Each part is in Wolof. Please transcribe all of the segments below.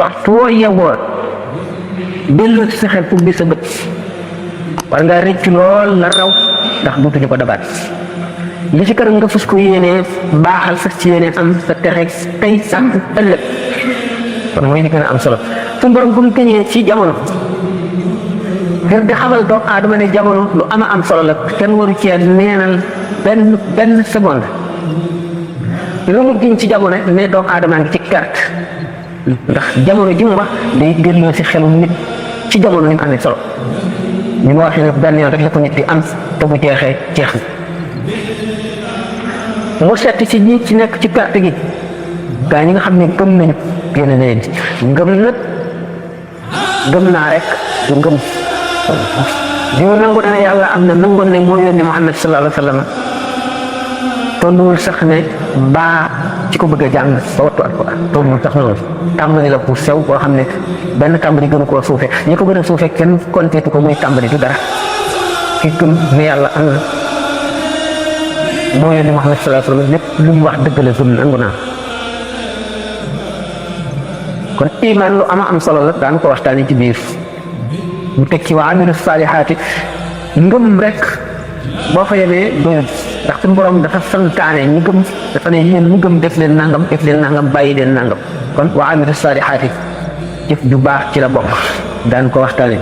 waxtu woo yewoo delloo ci sa xel pour bi sa bët war ngaa rëcc lool la raw ndax duutuñu ko dabaat li ci kër nga fus ko yéenee baaxal sax ci yéenee am sa texe tey sax ëllëg kon mooy li gën a am solo suñu borom bu mu gëñee ci jamono ngir di xamal doomu aadama ne jamono lu ama am solo la kenn waru cee neenal benn seconde lu mu giñ ci jamono ne doomu aadama ngi ci carte ndax jamono ji mu wax day delloo si xelu nit ci jamono yi mu amee solo ñu ma waxee ne benn yoon rek la ko nit di am te bu jeexee jeex na mu seet ci ñi ci nekk ci carte gi gaa ñi nga xam ne gëm nañu génn na leen ci ngëm nag gëm naa rek du ngëm diw nangu na ne yàlla am na nangoon ne moo yónni Muhammad sallallahu alayhi wa sallam tolluwul sax ne baa ci ko bëgg a jàng ba wattu alquran tolluwul sax loolu tàmbali la bu sew boo xam ne benn tàmbali gënu koo suufe ñi ko gën a suufe kenn konteetu ko muy tàmbali du dara ki gëm ne yàlla am na moo yónni Muhammad sallallahu alayhi wa sallam lépp lu mu wax dëgg la gëm nangu naa kon iman lu am solo la daan ko waxtaanee ci biir mu teg ci wa amilu saalihaati ngëm rek boo fa yemee doyul ndax suñu borom dafa santaane ñi gëm dafa ne yéen mu gëm def leen nangam bàyyi leen nangam kon wa amilu saalihaati jëf ju baax ci la bokk daan ko waxtaanee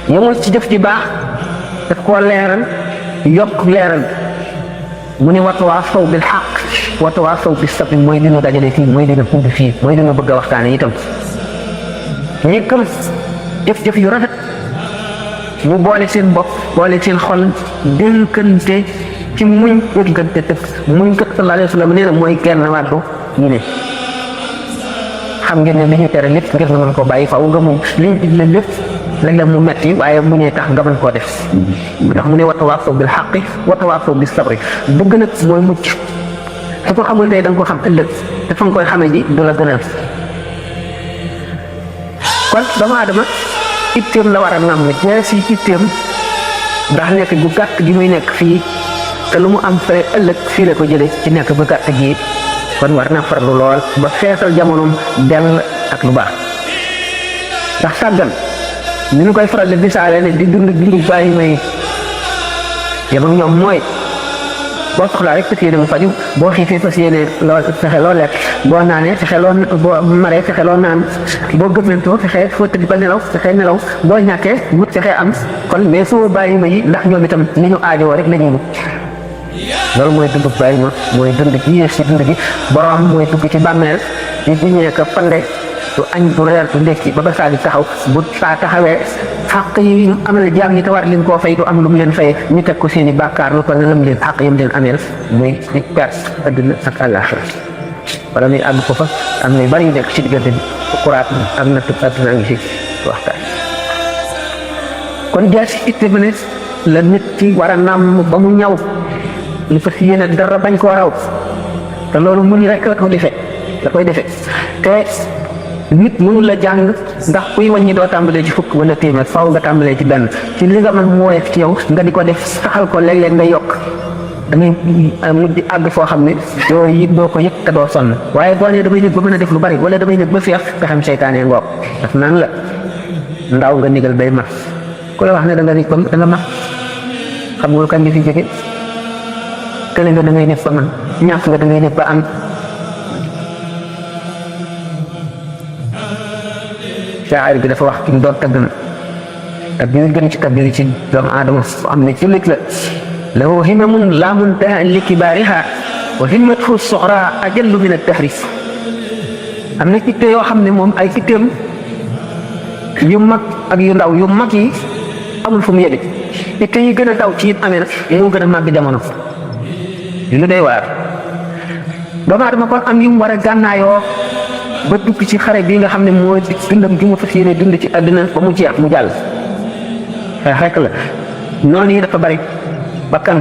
yemul ci jëf ju baax daf koo leeral yokk leeral mu ne watawaasaw bil xaq watawaasaw bis sabr mooy li ñu dajale fii mooy li ñu tudd fii mooy li ñu bëgg a waxtaane itam ñi gëm jëf-jëf yu rafet mu boole seen bopp boole seen xol dénkante ci muñ dénkante tëf muñ kat sallallahu alayhi wa sallam nee na mooy genn wàllu ñu ne xam ngeen ne li ñu tere lépp ngir nga mën koo bàyyi faw nga moom li ñu digle lépp léeg-léeg mu metti waaye mu ñee tax nga mën koo def ndax mu ne watawaasaw bil xaqi watawaasaw bis sabri dëgg nag mooy mucc su ko xamul tey da nga ko xam ëllëg te fa nga koy xamee ji du la gënal kon doomu aadama itteem la war a nam jeex si itteem ndax nekk gu gàtt gi muy nekk fii te lu mu am fere ëllëg fii la ko jële ci nekk bu gàtt gi kon war na farlu lool ba feesal jamonoom dell ak lu baax ndax sàggan ni ñu koy faral di bisaale ne di dund bàyyi may yem ak ñoom mooy boo soxlaa rek fas yéene mu faju boo xiifee fas yéene loo fexe loo lekk boo naanee fexe loo boo maree fexe loo naan boo gëmmentoo fexe foo tëdd ba nelaw fexe nelaw boo ñàkkee wut fexe am kon mais soo bàyyi ma yi ndax ñoom itam ni ñu aajowoo rek la ñuy wut loolu mooy dund bàyyi ma mooy dund gi yées ci dund gi borom mooy dugg ci bàmmeel di diñee ko fande du añ du reer du ndekki ba saa di taxaw bu saa taxawee xàq yi amal jaam ñi te war leen koo fay du am lu mu leen fayee ñu teg ko seen i bàkkaar lu ko lam leen xàq yam leen ameel muy di perte adduna ak àllaaxira wala muy àgg ko fa am na yu bari yu nekk ci diggante bi kuraat am na tub adduna ngi si waxtaan kon jaasi itte bi ne la nit ci war a nàmm ba mu ñaw lu fas yéene dara bañ koo raw te loolu muñ rek la ko defee da koy defee te nit mënul la jàng ndax kuy wàññi doo tàmbalee ci fukk wala téeméer faaw nga tàmbalee ci benn ci li nga mën moo ci yow nga di ko def saxal ko léeg-léeg nga yokk da ngay mujj àgg foo xam ne doo yëg doo ko yëg te doo sonn waaye boo nee damay nekk ba mën a def lu bari wala damay nekk ba feex pexem seytaane ngoog daf naan la ndaw nga nigal bay mar ku la wax ne da nga nekk da nga mar xam nga kañ nga fi jóge tële nga da ngay nekk ba man ñàkk nga da ngay nekk ba am shaa'ir bi dafa wax ki mu doon tagg na ak bi ñu gën ci tagg ci doomu aadama foo xam ne jullit la lahu himamun laa muntaha li kibaariha wa himmatuhu suxra ajallu min ad-dahri am na itte yoo xam ne moom ay itteem yu mag ak yu ndaw yu mag yi amul fu mu yëge itte yi gën a daw ci it amee nag moo gën a màgg jamono lu doy waar doomu aadama kon am yu mu war a gànnaayoo ba dugg ci xare bi nga xam ne moo di dundam gi mu fas yéene dund ci àddina ba mu jeex mu jàll xeex rek la noonu yi dafa bari bakkan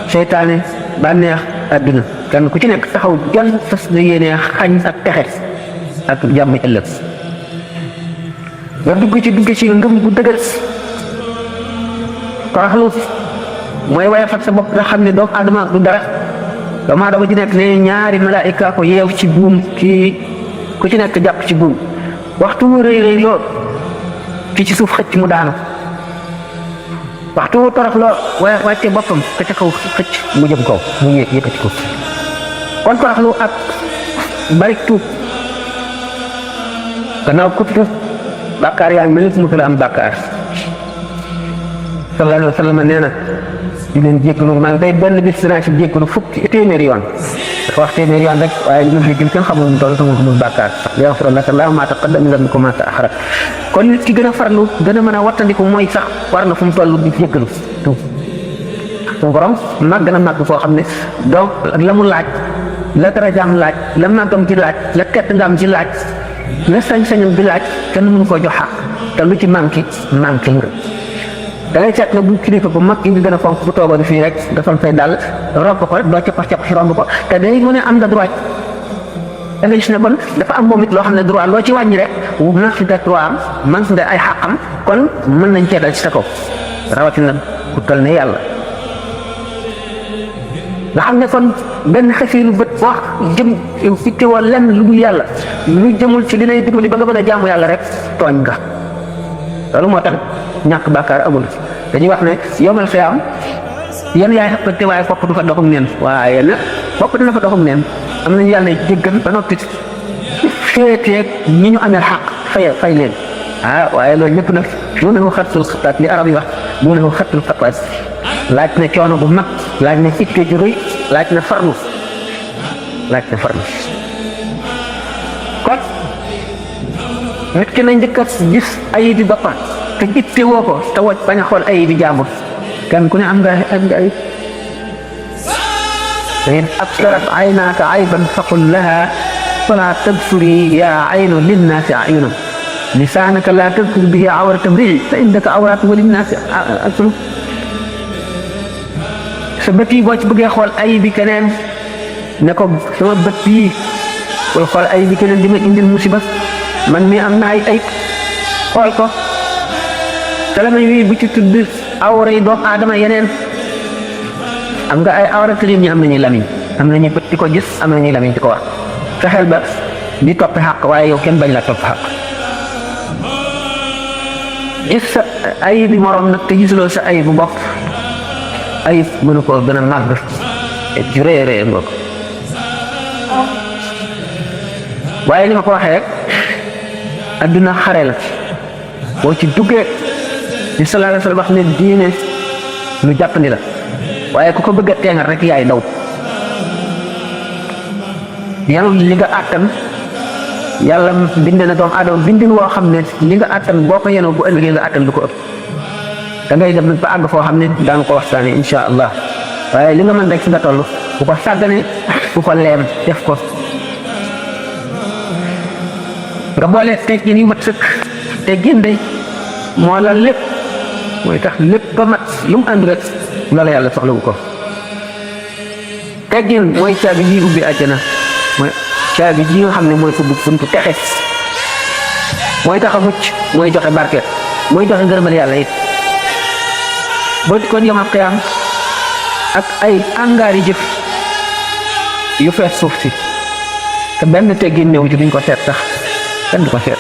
seytaane bànneex àdduna kan ku ci nekk taxaw jan fas nga yéene xañ ak texe ak jàmm ëllëg nga dugg ci ngëm bu dëgër toroxlu mooy waaye fat sa bopp nga xam ne doomu aadama du dara doomu aadama ji nekk ne ñaari malaayika ko yeew ci buum kii ku ci nekk jàpp ci buum waxtu mu rëy rëy lool ki ci suuf xëcc mu daanu waxtu mu torox lool waaye wàcce boppam ka ca kaw xëcc mu jëm kaw mu yëkkati ko kon toroxlu ak bari tuub gannaaw ku tuub bàkkaar yaa ngi mel ni mu la am bàkkaar sallallahu alayhi wa sallam nee na di leen jéggalu man day benn bis dinaa ci jéggalu fukki téeméeri yoon dafa wax téeméeri yoon rek waaye ñu ngi jéggal kenn xamul mu toll sama ko mu bàkkaar yaxfirulaka llaahu maa taqaddama min dhanbika wa maa ta'akhkhara kon nit ki gën a farlu gën a mën a wattandiku mooy sax war na fu mu toll di jéggalu suñu borom màgg na màgg foo xam ne donc la mu laaj la darajaam laaj la màggam ci laaj la tedd ngaam ci laaj la sañ-sañam bi laaj kenn mënu koo jox xaq te lu ci manqué nga da ngay seet na bu kilifa bu mag yi nga gën a fonk bu toogoon fii rek nga sol say dàll romb ko rek doo cappax si romb ko te day mu ne am nga droit da nga gis ne kon dafa am moom it loo xam ne droit loo ci wàññi rek na fi da droit am man nga ay xàqam kon mën nañ cee dal ci sa kaw rawatina ku toll ne yàlla nga xam ne kon benn xefiiru bët wax jëm fi teewoo lenn lu dul yàlla lu jëmul ci li lay dimbali ba nga bëgg a jaamu yàlla rek tooñ nga loolu moo tax ñàkk bàkkaar amul dañuy wax ne yomal xiyaam yan yaay xëppante waaye bopp du fa doxum neen waaye nag bopp dina fa doxum neen am nañu yàlla jéggal ba noppi féeteeg ñi ñu amee xaq fay leen waaye loolu lépp nag lu ne ko xattul xataat li arab yi wax lu ne ko xattul xataat laaj na coono bu mag laaj na itte ju rëy laaj na farlu kon nit ki na njëkk a gis ayibi boppam te itte woo ko te woj bañ a xool ayibi jàmbur kan ku ne am nga ayib in absarat aynaaka ayban faqul laha fala tabsuri yaa aynu linnaasi ayunan lisaanaka laa tadkur bihi awrata mrii fa indaka awraatu wa linnaasi asru sa bët yi boo ci bëggee xool ayibi keneen ne ko sama bët yi bul xool ayibi keneen di ma indil musiba man mi am na ay ayib xool ko te la may wii bu ci tudd awra yi doomu aadama yeneen am nga ay awra te ñi am nañuy lamiñ am nañu bët di ko gis am nañuy lamiñ di ko wax fexeel ba di toppi xàq waaye yow kenn bañ la topp xàq gis sa ayib bi morom nag te gisuloo sa ayib bu bopp ayib mënu koo gën a màgg ju rëy rëy nga ko waaye li ma ko waxee rek adduna xare la boo ci duggee di sallallahu alayhi wa sallam wax ne diine lu jàppandi la waaye ku ko bëgg a teengal rek yaay daw yàlla li nga àttan yàlla bind na doomu aadama bindin woo xam ne li nga àttan boo ko yenoo bu ëllëgee nga àttan lu ko ëpp da ngay dem ba àgg foo xam ne daan ko waxtaane insha allah waaye li nga mën rek fi nga toll bu ko sàggane bu ko leem def ko nga boole teggin yu mat sëkk teggin day moo la lépp mooy tax lépp ba mat lu mu ànd rek loola yàlla soxlawu ko teggin mooy caabi ji ubbi àjjana mooy caabi ji nga xam ne mooy ko buntu texe mooy tax a mucc mooy joxe barke mooy joxe ngërëmal yàlla it boo kon yomal xiyaam ak ay angaari jëf yu fees suuf si te benn teggin néew ci duñ ko seet sax kenn du ko seet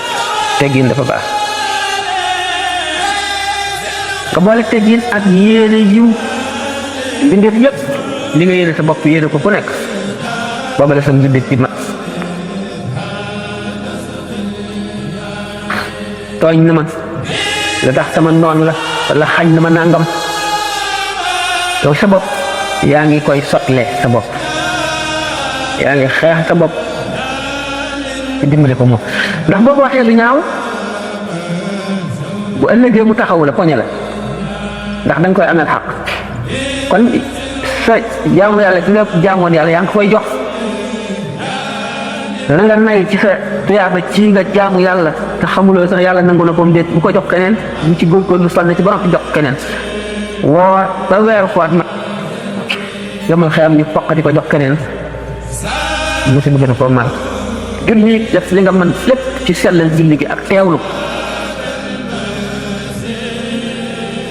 teggin dafa baax nga boole teggin ak yéene yiw bindeef yëpp li nga yéene sa bopp yéene ko ku nekk booba la sa mbindeef ci mat tooñ na ma la tax sama noon la wala xañ na ma nangam yow sa bopp yaa ngi koy sotle sa bopp yaa ngi xeex sa bopp ci dimbale ko moom ndax boo ko waxee lu ñaaw bu ëllëgee mu taxawu la poñe la ndax danga koy amal xaq kon sa jaamu yàlla ki nga jaamoon yàlla yaa ngi koy jox la nga nay ci sa tuyaaba ci nga jaamu yàlla te xamuloo sax yàlla nangu na ko mu déet bu ko jox keneen bu ci góorgóorlu sonn ci borom ci jox keneen woor ba weeru koor nag yomal xeyam ñu foqati ko jox keneen musi bu gën a koo mal julli def li nga mën lépp ci sellal julli gi ak teewlu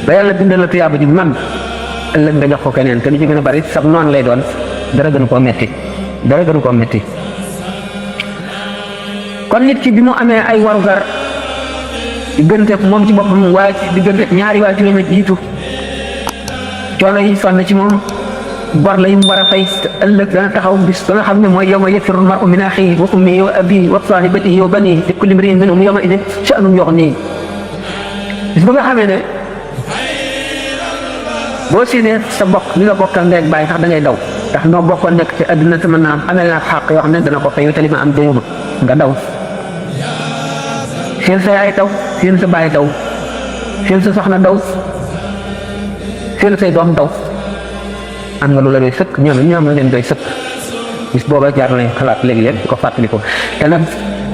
ba yàlla bindal la tuyaaba ji man ëllëg nga jox ko keneen te lu ci gën a bari sab noonu lay doon dara gënu koo metti kon nit ki bi mu amee ay warugar diggante moom ci boppam waaye ci diggante ñaari waajuram jiitu coono yi sonn ci moom bor la yi mu war a fay ëllëg dana taxaw bis ba nga xam ne mooy yawma yafirru l-mar'u min axiihi wa ummihi wa abiihi wa saahibatihi wa baniihi li kulli imri'in minhum yawma idin sha'nun yughniihi bis ba nga xamee ne boo séenee sa mbokk li nga bokkal ndey ak baay sax da ngay daw ndax noo bokkoon nekk ci àdduna te mën naa am amee naa xàq yoo xam ne dana ko fay te li ma am doyuma nga daw seen sa yaay daw seen sa baay daw seen sa soxna daw seen say doom daw am nga lu la doy sëkk ñoom la leen doy sëkk bis booba jaar nañ xalaat léegi-léeg di ko fàttaliku te nag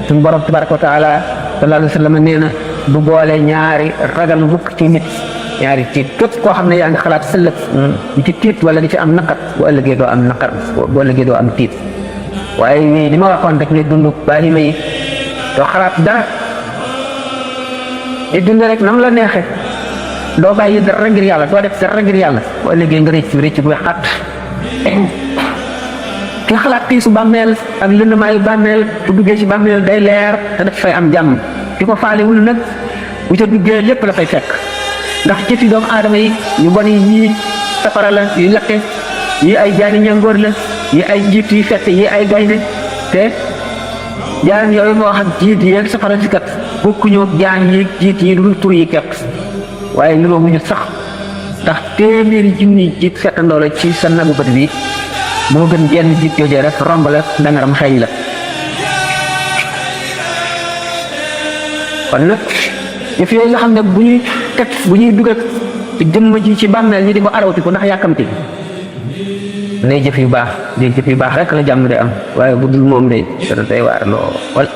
suñu borom tabaraka wa taala sallallahu alayhi wa sallam nee na du boole ñaari ragal mukk ci nit ñaari tiit képp koo xam ne yaa ngi xalaat sëllëg di ci tiit wala di ci am naqar bu ëllëgee doo am naqar bu ëllëgee doo am tiit waaye li ma waxoon rek ne dund bàyyi ma yi doo xalaat dara di dund rek nam la neexee doo bàyyi dara ngir yàlla doo def dara ngir yàlla bu ëllëgee nga rëcc bu xat ki xalaat tiisu bàmmeel ak lëndamaayu bàmmeel bu duggee ci bàmmeel day leer te daf fay am jàmm ki ko faalewul nag bu ca duggee lépp la fay fekk ndax jëfi doomu aadama yi yu bon yi yii safara la yu lakke yi ay jaani ñangoor la yi ay jiit yu fett yi ay gaynde te jaan yooyu moo xam jiit yeeg safara si kat bokkuñu jaan yi jiit yi du tur yi kepp waaye niroo mu ñu sax ndax téeméeri junni jiit fettandoo la ci sa nagu bët bi moo gën jenn jiit joojee rek romb la dangaram xeeñ la kon nag yëf yooyu nga xam ne bu ñuy dugal jëmm ji ci bàmmeel ñi di ko arawti ko ndax yàkkamti day jëf yu baax rek la jàmm de am waaye bu dul moom day dana day waar lool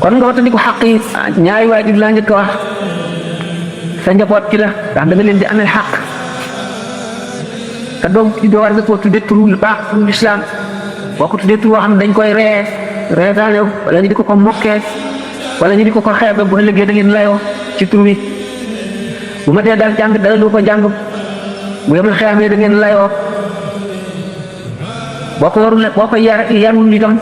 kon nga watandi ko xaq yi ñaari waajur laa njëkk a wax sa njaboot ci la ndax da nga leen di amee xaq te doom ci doo war nga koo tudde turu lu baax turu lislaam boo ko tuddee turu boo xam ne dañ koy reetaane wala ñu di ko mokkee wala ñu di ko xeebe bu ëllëgee da ngeen layoo ci tur wi bu ma dee daal jàng dara du ko jàng bu yemal xeamee da ngeen layoo boo ko yarul itam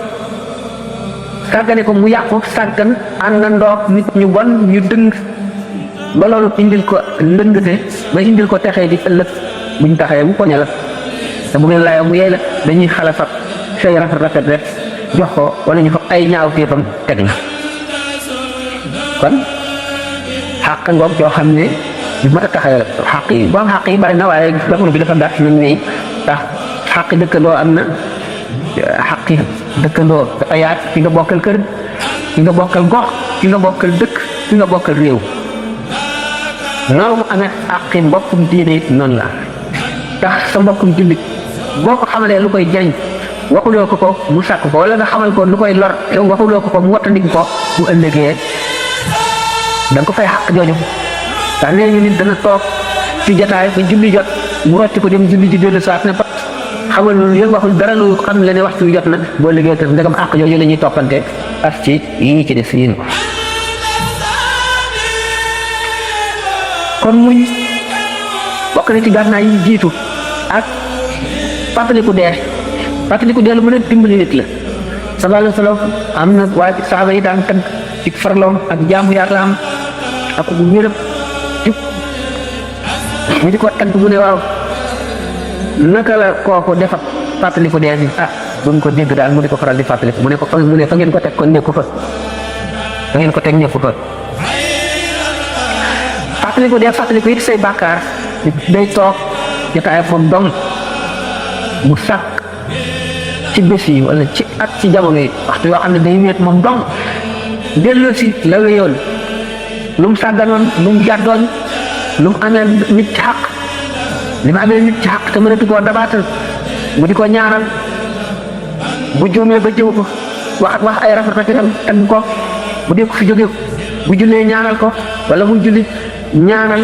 sàggane ko mu yàqu sàggan ànd na ndoog nit ñu bon ñu dëng ba loolu indil ko ndëngte ba indil ko texee di ëllëg buñ taxee bu poñe la te bu ngeen layoo mu yey la dañuy xala fab say rafet rek jox ko wala ñu fa ay ñaaw téefam teg na kon xàq ngoog joo xam ne bi mat a taxawee la xàq yi boo am xàq yi bari na waaye jamono bi dafa gàtt nañ nii ndax xàq dëkkandoo am na xàq dëkkandoo dafa yaat ki nga bokkal kër ki nga bokkal gox ki nga bokkal dëkk ki nga bokkal réew noonu mu amee xàqi mbokkum diine it noonu la tax sa mbokkum jullit boo ko xamalee lu koy jariñ waxuloo ko mu sàkk ko wala nga xamal ko lu koy lor yow waxuloo ko mu wattandiku ko bu ëllëgee da nga ko fay xàq jooju ndax nee ñu nit dana toog ci jataay ba julli jot mu rocc ko dem julli ji dellu saat ne pat xamal loolu yëpp waxul dara lu xam le ne waxtu jot na boo liggéey te ndegam àq jooju la ñuy toppante as ci yii ci def yéen kon muñ bokk na ci gànnaay yi jiitu ak fàttaliku dee lu mën a dimbali nit la sallallahu alayhi wa sallam am na waaye saaba yi daan tagg ci farloom ak jaamu yàlla am ak bu wéram jub ñu di ko tagg bu ne waaw naka la kooku defat fàttaliku dee bi buñ ko dégg daal mu di ko faral di fàttaliku mu ne fa ngeen ko teg kon nekku fa ngeen ko teg nekku fa fàttaliku it say bàkkaar day toog jotaay foofu dong mu sàkk ci bés yi wala ci at ci jamono yi waxtu yoo xam ne day wéet moom dong delloo si la wéyoon lu mu sàgganoon lu mu jàddoon lu mu amee nit ci xaq li ma amee nit ci xaq te mënatu koo dabaatal mu di ko ñaaral bu juumee ba jëw ko wax ay rafetam tagg ko bu dee ko fi jóge bu jullee ñaanal ko wala mu julli ñaanal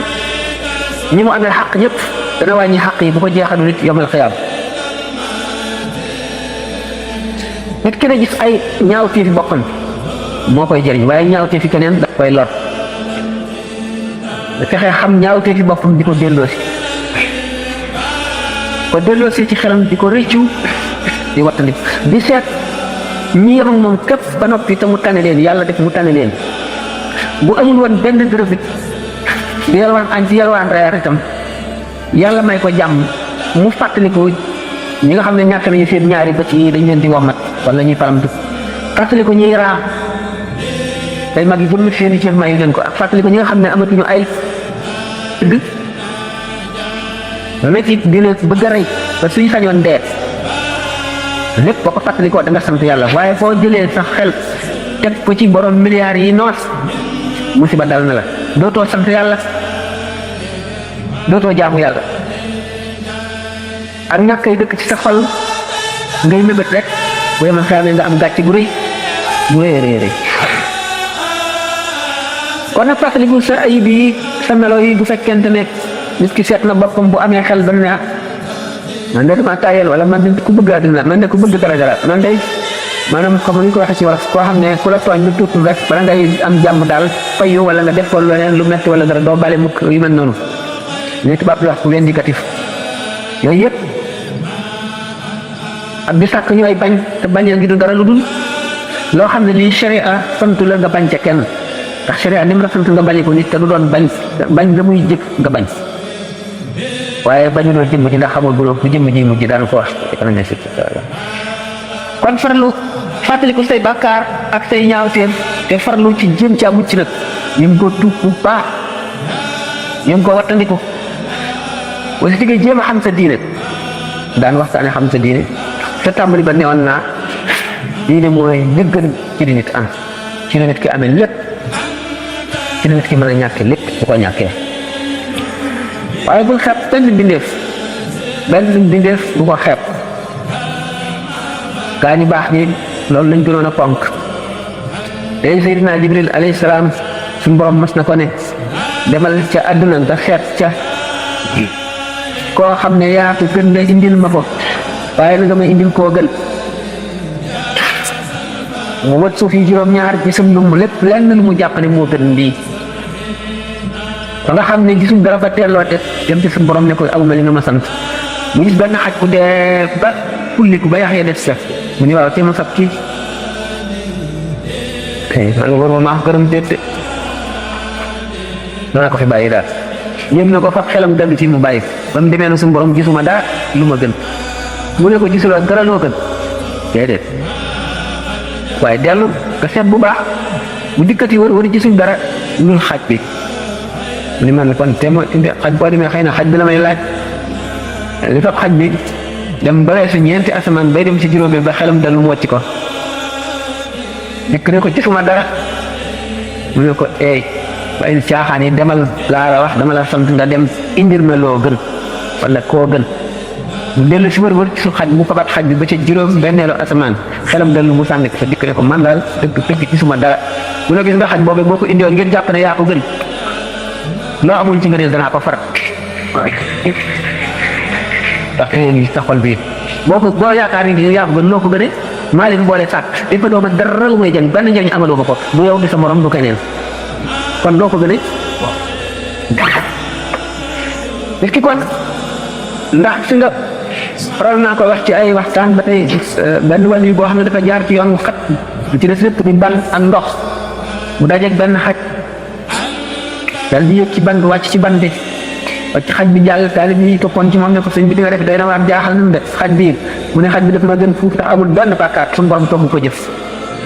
ñi mu amee xaq ñëpp dana wàññi xaq yi bu ko jeexalu nit yomal xiyaam nit ki ne gis ay ñaawtee fi boppam moo koy jëriñ waaye ñaawtee fi keneen da koy lor da fexee xam ñaawtee fi boppam di ko delloosi ci xelam di ko rëccu di wattandi di seet ñi yam ak moom képp ba noppi te mu tane leen yàlla def mu tane leen bu amul woon benn dërëb it di yalwaan añ ci yalwaan reer itam yàlla may ko jàmm mu fàttaliku ñi nga xam ne ñàkk nañu seen ñaari bët yi dañ leen di womat wala ñuy param dugg fàttaliku ñuy raam tey mag yi jëmm seen i cër mayu leen ko ak fàttaliku ñi nga xam ne amatuñu ay dëgg ba métti dina bëgg a rey ba suñu sañoon dee lépp boo ko fàttalikoo da nga sant yàlla waaye foo jëlee sa xel teg ko ci borom milliards yi noos musiba dal na la dootoo sant yàlla dootoo jaamu yàlla ak ñàkk ay dëkk ci sa xol ngay mébét rek bu yemal xamee nga am gàcce gu rëy rëy kon nag fàttaliku sa ayib yi sa melo yi bu fekkente ne nit ki seet na boppam bu amee xel ba ne man de dama tayel wala man de ku bëgg àddina man de ku bëgg dara man de maanaam comme ni ko waxee ci wolof koo xam ne ku la tooñ lu tuuti rek bala ngay am jàmm daal fayu wala nga def ko leneen lu metti wala dara doo bale mukk yu mel noonu li tubaab di wax ku vindicatif yooyu yëpp ak di sàkk ñu ay bañ te bañeel gi du dara lu dul loo xam ne lii sharia santu la nga bañ ca kenn ndax sharia ni mu la sant nga bañee ko nit te du doon bañ nga muy jëf nga bañ waaye bañu doon jëmm ji ndax xamul bu jëmm ji mujj daan ko wax kon farlu fàttaliku say bàkkaar ak say ñaawteem te farlu ci jéem caa mucc nag yëm ko tuub bu baax yëm ko wattandiku wala si jéem a xam sa diine daan waxtaane xam sa diine te tàmbali ba newoon naa diine mooy li gën ci di nit am ci la nit ki amee lépp ci la nit ki mën a ñàkke lépp bu ko ñàkkee waaye bul xeeb benn bindeef bu ko xeeb gaa ñu baax ñi loolu lañ gënoon a ponk léegi Seydina Jibril alayhi salaam suñu borom mas na ko ne demal ca àdduna nga xeet ca koo xam ne yaa ko gën la indil ma ko waaye na nga may indil koo gën mu wët suuf yi juróom-ñaar gisum lu mu lépp lenn lu mu jàpp ne moo gën lii ba nga xam ne gisum dara ba teelloo te dem ci suñu borom ne ko awma li nga ma sant mu gis benn xaj bu dee ba pulliku ba yax ya des sa mu ne waaw te ma fab kii maa ngi war maa ko gërëm déet danaa ko fi bàyyi daal yéem na ko fab xelam dal ci mu bàyyi ba mu demee na suñu borom gisuma daa lu ma gën mu ne ko gisuloo dara loo gën déedéet waaye dellu nga seet bu baax bu dikkati wër gisuñ dara lul xaj bi li man kon te mo indi xaj boo demee xëy na xaj bi la may laaj li fab xaj bi dem ba weesu ñeenti asamaan bay dem ci juróomi ba xelam dal mu wàcc ko dikk ne ko gisuma dara mu ne ko eey waaye caaxaan yi demal laa la wax dama la sant nga dem indil ma loo gën wala koo gën mu dellu si wër ci su xaj mu fabat xaj bi ba ca juróom benneelu asamaan xelam dal mu sànni ko fa dikk ne ko man daal dëgg gisuma dara mu ne gis nga xaj boobu boo ko indiwoon ngir jàpp ne yaa ko gën loo amul ci nga ne danaa ko farat ndax ngi sa xol bi boo yaakaar ni yaa ko gën loo ko gënee maa leen boole sàkk dafa dooma dara lu muy jëng benn njëriñ amaloo ma ko du yow di sa morom du keneen kon loo ko gënee nit ki kon ndax si nga faral naa ko wax ci ay waxtaan ba tey benn wàll yi boo xam ne dafa jaar ci yoon xat lu ci des lépp di ban ak ndox mu dajeeg benn xaj dal di yëg ci ban bi wàcc ci ban bi wàcc xaj bi jàll taalib yi toppoon ci moom ne ko sëñ bi di nga def day na waar jaaxal nañu de xaj bi mu ne xaj bi daf ma gën fuuf tax amul benn bàkkaar suñu borom togg ko jëf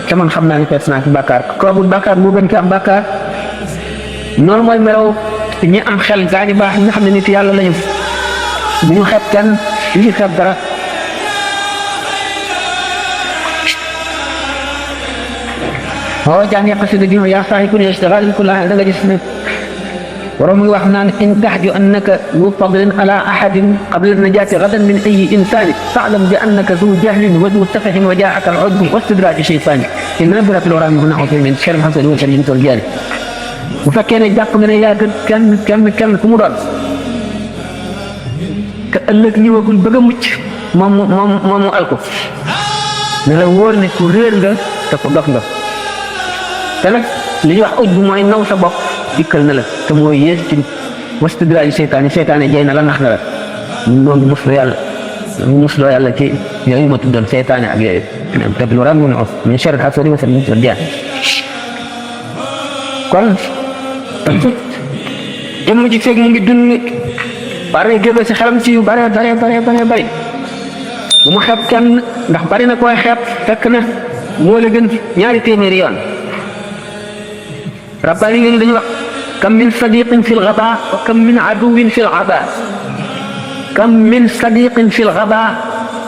te man xam naa ni fees naa ci bàkkaar ko amul bàkkaar moo gën ki am bàkkaar noonu mooy melaw ñi am xel gaa ñi baax ñi nga xam ne nit yàlla lañu bu ñu xeeb kenn du ñu xeeb dara boo jàngee xasida gi yaa saaxi ku ne istigaal ku la da nga gis ne borom muy wax naan in taxju annaka zu fadlin ala ahadin qabla najaati gadan min ayi insani faalam bi annaka zu jahlin wa zu safahin wa jaaka al udbu wa istidraji shaytani in nabrat lora min huna uti min sharm hasan wa karim tol jaani bu fekkee ne jàpp nga ne yaa gën kenn ku mu doon te ëllëg ñëwagul bëgg a mucc moom mu alko ne la wóor ne ku réer nga te ku dof nga te nag li ñuy wax udbu mooy naw sa bopp dikkal na la te mooy yées ci wastidraaju seytaane jay na la nax na la ñun noo ngi musloo yàlla ci yooyu ma tuddoon seytaane ak yooyu te lu ram mun min sharri hasidin wa min sharri jaan kon jëmm ji feeg mu ngi dund bari génn si xelam ci yu bare bu mu xeeb kenn ndax bari na koy xeeb fekk na moo la gën ñaari téeméeri yoon rabbani yi dañuy wax kam min sadiqin fi lgaba wa kam min aduwin fi lgaba kam min sadiqin fi lgaba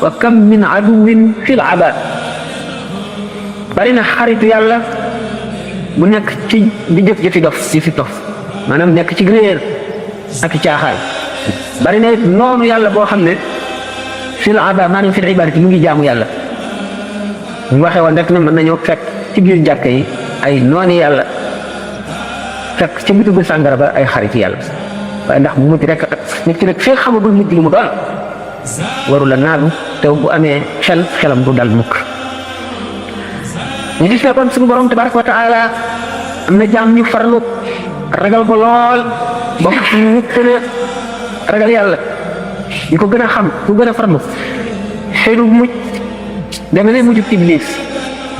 wa kam min aduwin fi lgaba bari na xaritu yàlla bu nekk ci di jëf jëfi dof ci fi dof maanaam nekk ci réer ak caaxaan bari na noonu yàlla boo xam ne fil aba maanaam fil ibadati mu ngi jaamu yàlla ñu waxee woon rek ne mën nañoo fekk ci biir jàkka yi ay nooni yàlla fekk ca bitigu sàngara ba ay xariti yàlla waaye ndax mu mujj rek nit ki nag fee xamagul mujj lu mu doon waru la naagu te bu amee xelam du dal mukk ñu gis ne kon suñu borom tabaraka wa taala am na jaam ñu farlu ragal ko lool bokk ci ñu gën a ragal yàlla ñu ko gën a xam ku gën a farlu xëy mujj deme ne mujj iblis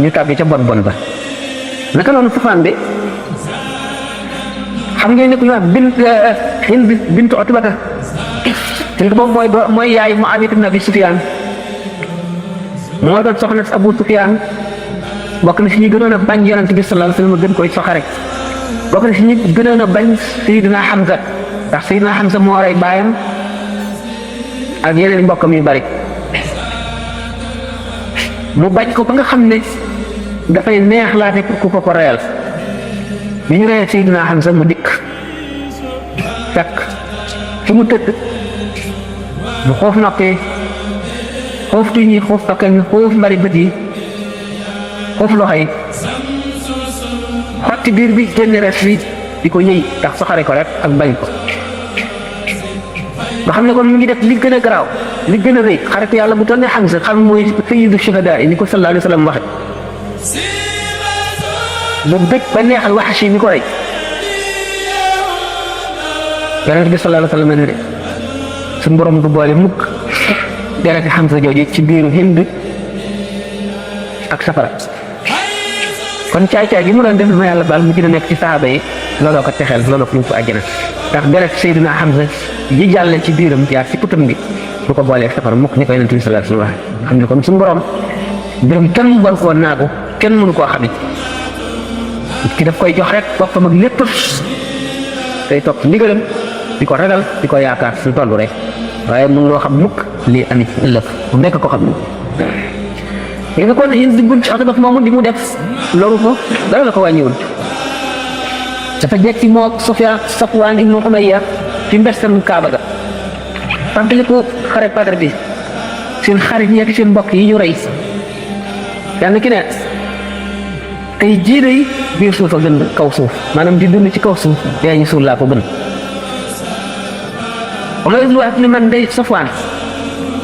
ñu tàbbi ca bon ba naka noonu safaan bi xam ngeen ne ku ñu wax Hind bintu Utbata te moom mooy yaay Muawiya ibn Abi Sufyaan moo doon soxna si Abu Sufyaan bokk na si ñi gënoon a bañ yonent bi sallallahu alayhi wa sallam gën koy soxare bokk na si ñi gënoon a bañ Sayyidina Hamza ndax Sayyidina Hamza moo rey baayam ak yeneen mbokkam yu bari mu bañ ko ba nga xam ne dafay neex laate pour ku ko reyal bi ñu reyee Sayyidina Hamza mu dikk fekk fi mu tëdd mu xoof noppee xoof tuñ yi xoof bakkan yi xoof mbari bët yi xoof loxo yi xotti biir bi génn res bi di ko ñëy tax soxare ko rek ak bañ ko nga xam ne kon mu ngi def li gën a garaaw li gën a rëy xarit yàlla bu toll ne Hamza xam mooy sayyidu shuhadaa yi ni ko sallallahu alayhi wa sallam waxe mu bëgg ba neexal Wahshi mi ko rey yonent bi sallallahu alayhi wa sallam ne suñu borom du boole mukk dereti Hamza jooju ci biiru Hind ak safara kon caay-caay gi mu doon def ma yàlla baal mu gën a nekk ci saxaaba yi looloo ko texeel looloo ko ñu ko àjjana ndax deret Seydina Hamza ji jàlle ci biiram jaar ci putam bi du ko boolee safara mukk ni ko yonent bi sallallahu alayhi wa sallam wax xam ne kon suñu borom mbiram kenn war koo naagu kenn mënu koo xam ki daf koy jox rek boppam ak lépp tey topp ndigalam di ko ragal di ko yaakaar su toll rek waaye mun loo xam mukk lii amit ëllëg mu nekk ko xam ne li nga kon Hind bint Utba moomu di mu def loolu ko dara la ko wàññiwul dafa jekki moo Safwaan ibnu Umayya ci mbestam Kaaba ga fàttaliku xare Badar bi seen xarit yi ak seen mbokk yi ñu rey kenn ki ne tey jii day biir suuf a gën kaw suuf maanaam di dund ci kaw suuf dee ñu suul laa ko gën loolu lu wax ni man day Safwaan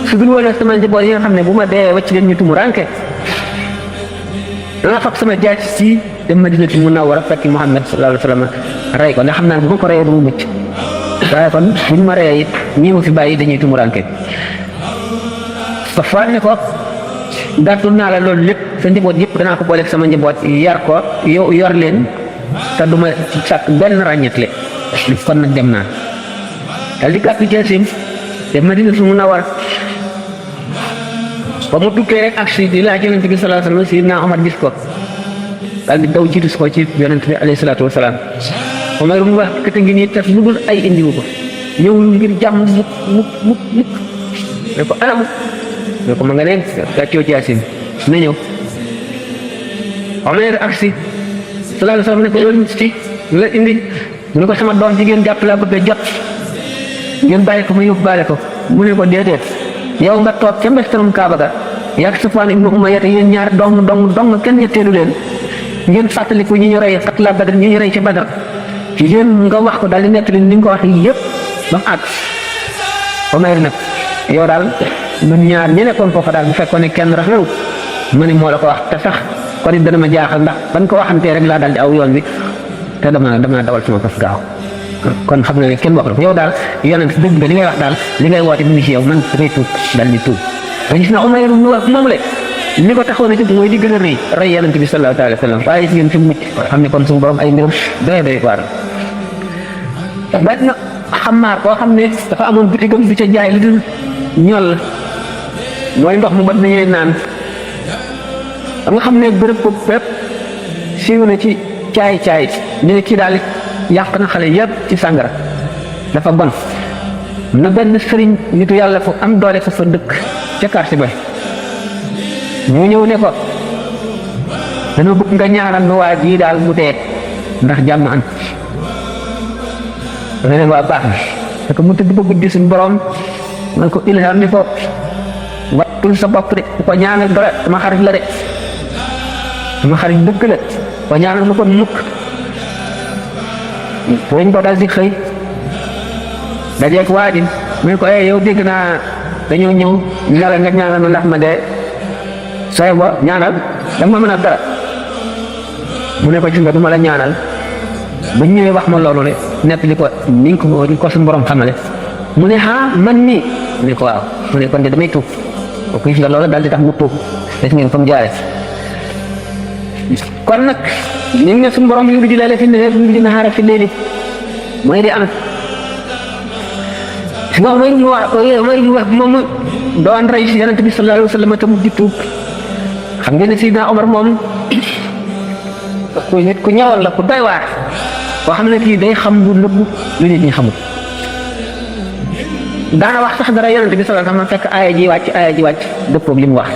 su dul woon sama njaboot yi nga xam ne bu ma dee wacc leen ñu tumu ranke dana fab sama jaay si dem Madinatu Munawwara fekk Muhammad sallallahu alayhi wa sallam rey ko ndax xam naa ne bu ma ko reyee du mu mucc waaye kon bu ñu ma reyee it ñii ma fi bàyyi dañuy tumu ranke Safwaan ne ko gàttul naa la loolu lépp sa njaboot yëpp danaa ko booleeg sama njaboot yar ko yor leen te du ma sàkk benn ràññetle kon nag dem naa dal di gàttu jaasim dem Madinatu Munawwara ba mu duggee rek ak si di laaj yonent bi sallallahu alayhi wa sallam Sayyidina Omar gis ko daal di daw jiitu ko ci yonent bi alayhi salaatu wa salaam Omar mu wax kët ngi nii tef lu dul ay indiwu ko ñëwul ngir jàmm mukk ne ko anam ne ko ma nga ne gàccoo jaasim na ñëw Omar ak si sallallahu alayhi wa sallam ne ko loolu ci la indi mu ne ko sama doom jigéen jàpp laa bëgg a jot ngeen bàyyi ko ma yóbbaale ko mu ne ko déedéet yow nga toog ca mbestarum Kaaba ga yak Safwaan ibnu Umayya yéen ñaar dong kenn ñetteelu leen ngeen fàttaliku ñi ñu rey xatla Badar ñi ñu rey ci Badar yéen nga wax ko daal di nettali ni nga ko wax yëpp ba mu àgg Omar nag yow daal ñun ñaar ñi nekkoon foofa daal bu fekkoon ne kenn rafetlu ma ni moo la ko wax te sax kon it dana ma jaaxal ndax ban ko waxantee rek laa daal di aw yoon bi te dama dawal sama fas gaaw kon xam na ne kenn wax la yow daal yonent dëgg nga li ngay wax daal li ngay woote mu ngi ci yow man dangay tuub daal di tuub gis na Umayr ibn Wahb moom la li ko taxoon a jóg mooy di gën a rey yonent bi sallallahu alayhi wa sallam waaye gis ngeen fi mu mucc xam ne kon suñu borom ay mbiram doy waar benn xamaar koo xam ne dafa amoon bitigam bi ca jaay li dul ñol mooy ndox mu bat nañuy naan xam nga xam ne bërëb ko fépp siiw na ci caay ñu ne kii daal yàq na xale yëpp ci sàngara dafa bon na benn sëriñ nitu yàlla fu am doole fa dëkk ca quartier ba ñu ñëw ne ko dañoo bëgg nga ñaanal nu waa bii daal mu dee ndax jàmm am dafa leen waa baax na parce que mu tëdd ba guddi suñu borom man ko ilham ni ko wattul sa bopp de ko ñaanal dara sama xarit la de sama xarit dëgg la ko ñaanal lu ko mukk dañ ko daal di xëy dajeeg waa ji mu ko yow dégg naa dañoo ñëw ne la nga ñaanal ma ndax ma dee sooy ba ñaanal dama mën a dara mu ne ko gis nga du ma la ñaanal ba ñëwee wax ma loolu le nekk li ko ni ko suñu borom xamale mu ne man mii mu ne ko waaw mu ne kon de damay tuub ko gis nga loolu daal di tax mu tuub des ngeen fa mu jaare kon nag ni ne suñu borom yu di leele fi ne yu di naxaara fi léegi mooy di am moom mooy mu wax moom doon rey yonent bi sallallahu alayhi wa sallam te mu di tuub xam ngeen ne Sidna Omar moom ku nit ku ñëwal la ku doy waar koo xam ne kii day xam lu nëbbu lu nit ñi xamul daana wax sax dara yonent bi sallallahu alayhi wa sallam fekk aaya ji wàcc dëppoog li mu wax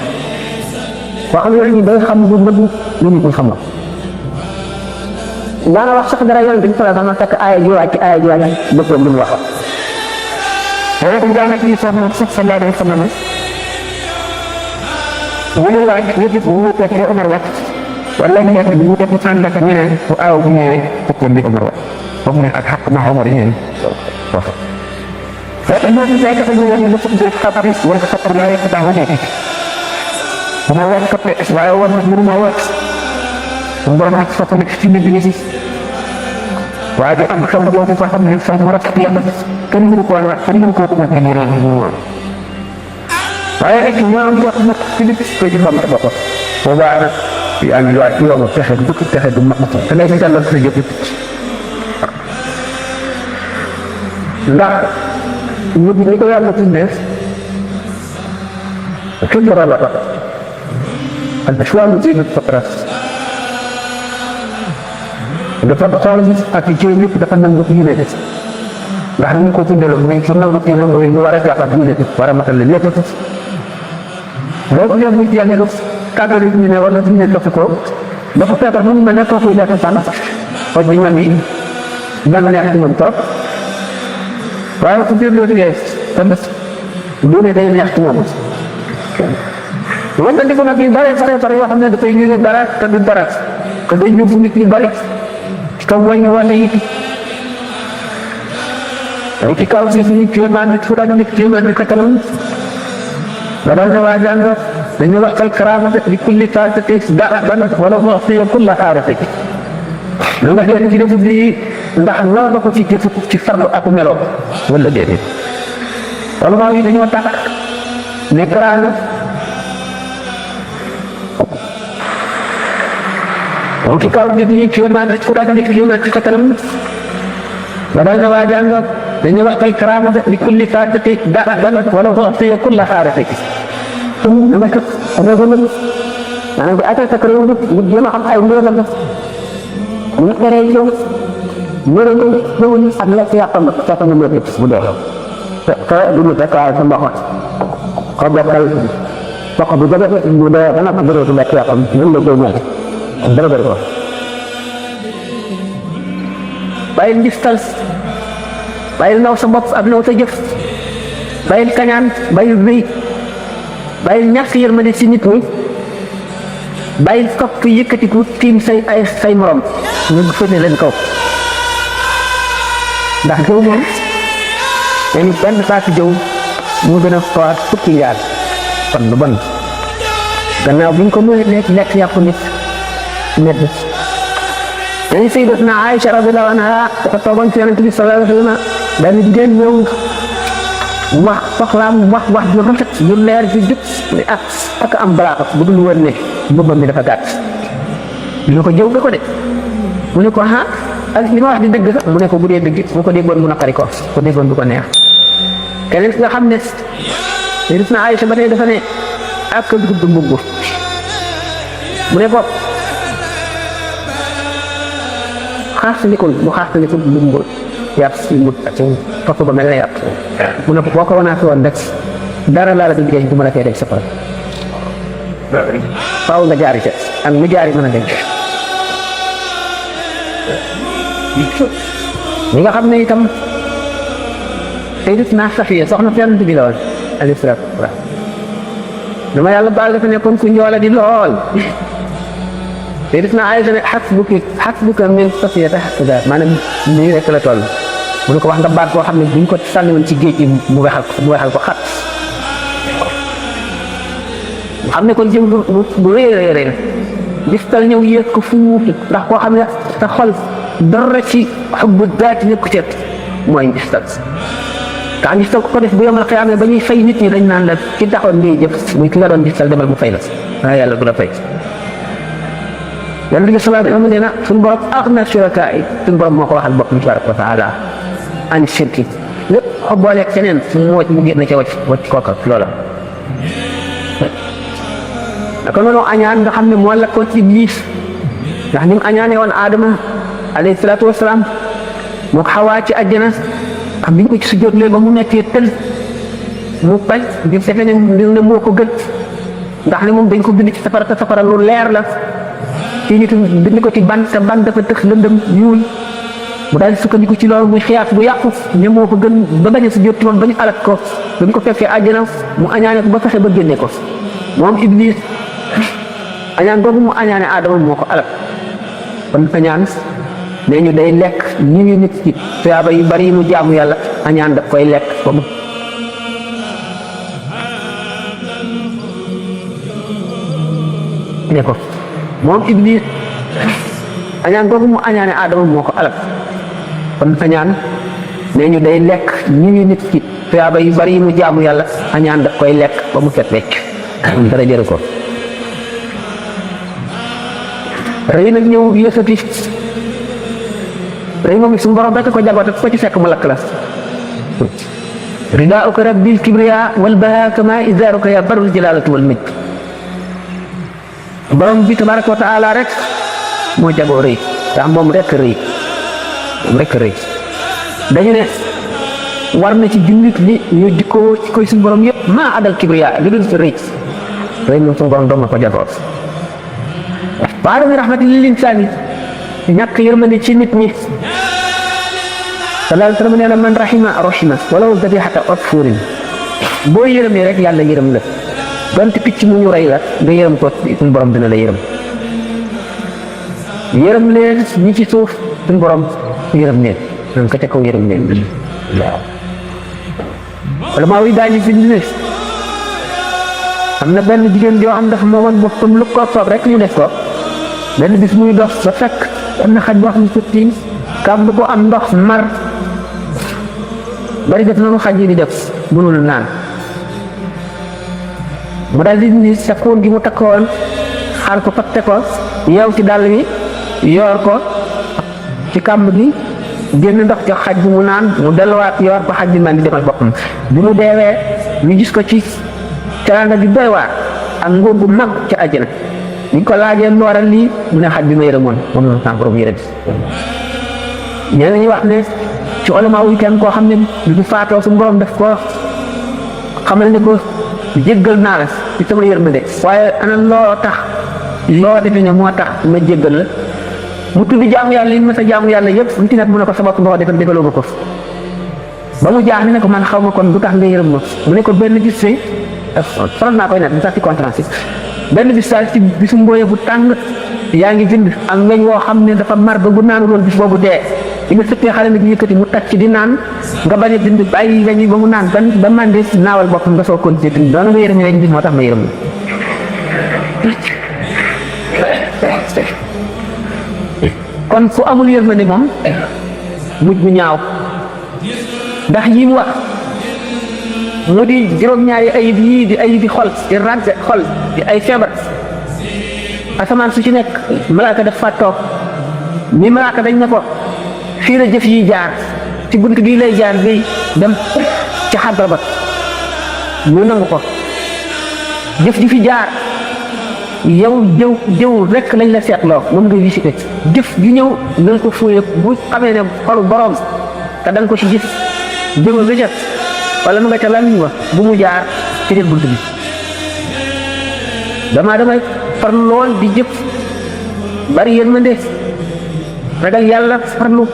koo xam ne day xam lu nëbbu lu nit ñi xamul daana wax sax dara yonent bi sallallahu alayhi wa sallam fekk aaya ji wàcc dëppoog li mu wax ko daana ci sallallahu alayhi wa sallam wala waa yëpp bu ko defee Omar wax wala ñu nekk bu def ànd ak ñeneen bu aaw bu ñëwee fukkoon bi Omar wax foofu ne ak xaq na Omar yéen wax fekk na ci fekk ñu ñu lu fukk xabar wala ko xabar la rek taxaw ne bu ma wax ko waaye war na mënu ma wax bu borom ak fa nekk ci nit ñi waaye am xam boobu fa xam ne fa mu rafet yàlla kenn mënu ko wax kenn mënu ko ko waaye rek ñoom wax nag ci li ko ci xam sa bopp boobaa nag yaa ngi waat yow fexe dëkk fexe du mat te lay sa jàllal sa jëpp ndax ñëpp ñi ko yàlla tuddee كل ربع الأشوال زين الفطرة dafa xool ak ci yëpp dafa nangu ci yéene ndax ñu ko tuddee muy su nangu ci yéene ñu war a jàpp ak yéene war a matal lépp loolu yëpp ñu yàlla def kàddu yi ñu ne war na ñu ne topp ko dafa feebar mu mel ne kooku lekk sànn ko bi man yi dana neex ci moom toog waaye su biir loolu yee tamit du ne day neex ci moom wante di ko nag yu bare yoo xam ne dafay ñu dara te du dara te day yóbbu nit yu bari comme wàññi wàll yi ci kaw si suñu kéemaan nit fu daan nit kéemaan bi katanam dara sa waa jàng dañu waxal karaamate li kulli faatati dara ban wala mu wax kulla xaarate lu nga def ci defu bi ndax loo na ko ci jëfu ci farlu ak melo wala déedéet wala maa yi dañoo tax ne karaana ci kaw nit ñi kéemaan nit fu daan nit kéemaan ci katanam dara sa waa jàng dañu waxal karaamate li kulli faatati dara ban wala mu wax kulla xaarate dama ko maanaam bu atal sa kër yow bu jéem a xam ay mbir la def bu teree yow mbir la ñëwul ak lekk yàqam fekk nga mbir bu dee te du mu fekk waaye sa mboq ko bokkal mboq bu jabe bu dee dana ko bëri lekk yàqam ñun la koy moom dara bëri ko bàyyil ngistal bàyyil naw sa bopp ak naw sa jëf bàyyil kañaan bàyyil wéy bàyyil ñàkk yërmande ci nit ñi bàyyil topp yëkkatiku tiim say morom ñu fëte leen kaw ndax jëw moom dañu benn saako jëw moo gën a faat fukki njaal kon lu bon gannaaw buñ ko mënee lekk yàqu nit medd dañu sayyidatuna Aïcha radiyallahu anha dafa toogoon ci Yonent bi sallallahu alayhi wa sallam benn jigéen ñëw wax soxlaam wax ju rafet ju leer ju jub ak am balaa bu dul woon ne mbubbam bi dafa gàtt ñu ko jëw nga ko de mu ne ko ak li ma wax di dëgg sax mu ne ko bu dee dëgg bu ko déggoon mu naqari ko déggoon du ko neex keneen nga xam ne gis na Aysa ba tey dafa ne ak gudd mbubb mu ne ko xaasandikul mbubb yàpp si mbubb ak topp ba mel na yàpp mu ne ko boo ko wanaat woon rek dara laa la di liggéey du ma la koy def safara faaw nga jaari ca ak mu jaari mën a dégg ñi nga xam ne itam Sayyidatuna Safiya soxna Yonent bi la woon alayhi salaatu wa salaam dama yàlla baal dafa nekkoon ku njoola di lool Sayyidatuna Aysa ne xasbuka min Safiyata hakaza maanaam nii rek la toll mu ne ko wax nga baat koo xam ne buñ ko sànni woon ci géej gi mu wexal ko xat xam ne kon jëm bu rëy gistal ñëw yéeg ko fu mu ndax koo xam ne sa xol dara ci xubbu daati nekku ci mooy gistal ka gistal ko def bu yomal xiyaama ba ñuy fay nit ñi dañ naan la ci taxoon ngay jëf muy ki nga doon gistal demal mu fay la waaye yàlla du la fay yàlla di salaatu am ne na suñu borom axna shurakaa yi suñu borom moo ko waxal boppam tabaraka wa taala ani shirki lépp xo booleeg keneen mu génn ca wacc kooka loola naka noonu añaan nga xam ne moo lakkoon Iblis ndax ni mu añaane woon Adama alayhi salaatu wasalaam moo ko Xawaa ci àjjana xam biñ ko ci sujjóot léegi ba mu nekkee tël mu bañ di defe ne moo ko gën ndax ne moom dañ ko bind ci safara te safara lu leer la ci nit bind ko ci ban te ban dafa tëx lëndëm ñuul mu daal di sukkandiku ci loolu muy xiyaas bu yàqu ne moo ko gën ba bañ a sujjóot moom ba ñu alak ko ba ñu ko fekkee àjjana mu añaane ko ba fexe ba génne ko moom Iblis añaan googu mu añaane Adama moo ko alak kon añaan nee ñu day lekk ñu ngi nit ci tuyaaba yu bari yi mu jaamu yàlla añaan daf koy lekk ba mu ne ko moom Iblis añaan googu mu añaane Adama moo ko alak kon añaan nee ñu day lekk ñu ngi nit ci tuyaaba yu bari yi mu jaamu yàlla añaan daf koy lekk ba mu set wecc dara jëru ko rëy nag ñëw yësati rëy moom suñu borom rek ko jagoote ko ci fekk mu lakk la ridaa'uka rabbil kibriya wal bahaa kama izaaruka ya barul jalaalatu wal majd borom bi tabaraka wa taala rek moo jagoo rëy ndax moom rek rëy dañu ne war na ci jullit li ñu dikkoo ci koy suñu borom yëpp maa adal kibriya li dul rëy moom suñu borom doom na ko jagoo baadami rahmati lil insaani ñàkk yërmande ci nit ñi sallallahu alayhi wa sallam nee na man rahima walaw dabihata asfurin boo yërëmee rek yàlla yërëm la donte picc mu ñu rey la nga yërëm ko suñu borom dina la yërëm leen ñi ci suuf suñu borom yërëm leen nan ko ca kaw yërëm leen waaw wala maa wi daañu fi ne am na benn jigéen joo am dafa moomoon boppam lu ko soob rek ñu def ko benn bis muy dox ba fekk am na xaj boo xam ne surtout kàmb ko am ndox mar bari def noonu xaj yi di def mënul naan mu daal di ni sa fóon gi mu takkoon xaar ko fatte ko yeew ci dàll bi yoor ko ci kàmb gi génn ndox jox xaj bi mu naan mu delluwaat yoor ko xaj bi man di demal boppam bi mu deewee ñu gis ko ci teraanga gi doy waar ak nguur bu mag ca àjjana ñu ko laajee lu waral lii mu ne xaj bi ma yërëmoon moom la sama borom yërëm ñeneen ñi wax ne ci ulama wu kenn koo xam ne du faatoo suñu borom def ko xamal ne ko jéggal naa la ci sama yërmande waaye ana loo tax loo defe ne moo tax ma jéggal la mu tudd jaamu yàlla yi ma sa jaamu yàlla yëpp mu ci nekk mu ne ko sa bopp nga ko defal defaloo ma ko ba mu jaax ne ko man xaw ma kon du tax nga yërëm ma mu ne ko benn gis fi faral naa koy nekk sax ci conférence benn bis saa ci bisu mbooye bu tàng yaa ngi bind ak weñ woo xam ne dafa mar ba bu naanu loon bis boobu dee li nga sëppee xale mi yëkkati mu tàcc di naan nga bañ a bind bàyyi weñ yi ba mu naan ba màndi naawal boppam nga soo continuer bind doona nga yërëm weñ bi moo tax ma yërëm kon fu amul yërmande moom mujj bu ñaaw ndax yi mu wax mu di juróom-ñaari ayib yii di ayibi xol di ràgg xol di ay feebar asamaan su ci nekk malaaka daf fa toog ni malaaka dañ ne ko fii la jëf yi jaar ci bunt bii lay jaar bi dem ci xadra ba ñu nangu ko jëf ji fi jaar yow jëw rek lañ la seetloo moom nga visité jëf ju ñëw nañ ko fuye bu xamee ne xolu borom te da nga ko ci gis jëw nga jëf wala mu nga ca lamiñ wa bu mu jaar ci biir bunt bi damay farlu lool di jëf bari yërmande ragal yàlla farlu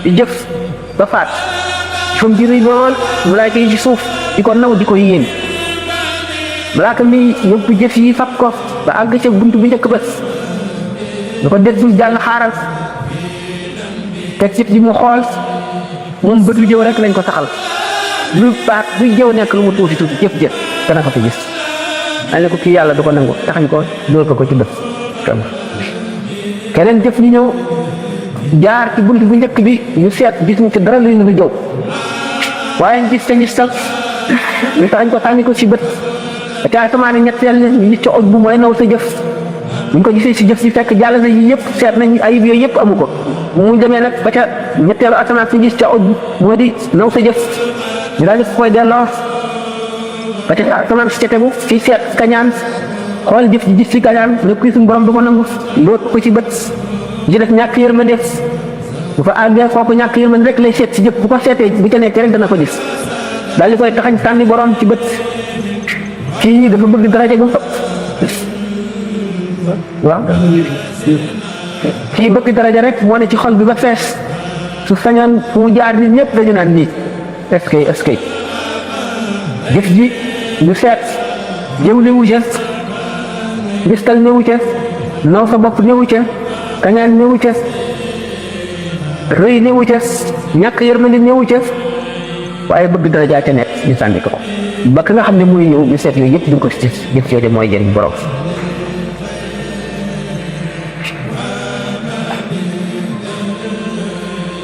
di jëf ba faat fam ji rëy lool malaaka yi ci suuf di ko naw di ko yéen malaaka mi yóbbu jëf yi fab ko ba àgg ca bunt bi njëkk ba da ko déglu jàll xaaral teg jëf ji mu xool moom bët lu jëw rek lañ ko saxal lu baax buy jëw nekk lu mu tuuti jëf jëf dana ko fi gis dañ ne ko kii yàlla du ko nangu taxañ ko dóor ko ci bët keneen jëf ñu ñëw jaar ci bunt bu njëkk bi ñu seet gis ñu ci dara lu ñu jëw waaye gis te gis tal ñu taxañ ko tànni ko ci bët te asamaan ñetteel ñu ci oj bu mooy naw sa jëf buñ ko gisee si jëf si fekk jàll na yi yëpp seet nañ ayib yooyu yëpp amu ko mu demee nag ba ca ñetteelu asamaan si gis ca oj moo di naw sa jëf ñu daal di koy delloo ba ca asamaan si ca tegu si seet kañaan xool jëf ji gis si kañaan ne kii suñu borom du ko nangu loot ko ci bët ji def ñàkk yërmande bu fa àggee kooku ñàkk yërmande rek lay seet si jëf bu ko seetee bu ca nekkee rek dana ko gis daal di koy taxañ tànni borom ci bët kii dafa bëgg daraja gu waaw kii bëgg daraja rek moo ne ci xol bi ba fees su sañoon fu mu jaar nit ñëpp dañu naan nii est-ce que jëf ji ñu seet jëw newu ca ngistal newu ca naw sa bopp newu ca kañaan newu ca rëy newu ca ñàkk yërmande newu ca waaye bëgg daraja ca nekk ñu sànni ko ba ka nga xam ne muy ñëw ñu seet yooyu yëpp duñ ko si jëf yooyu mooy jëriñ borom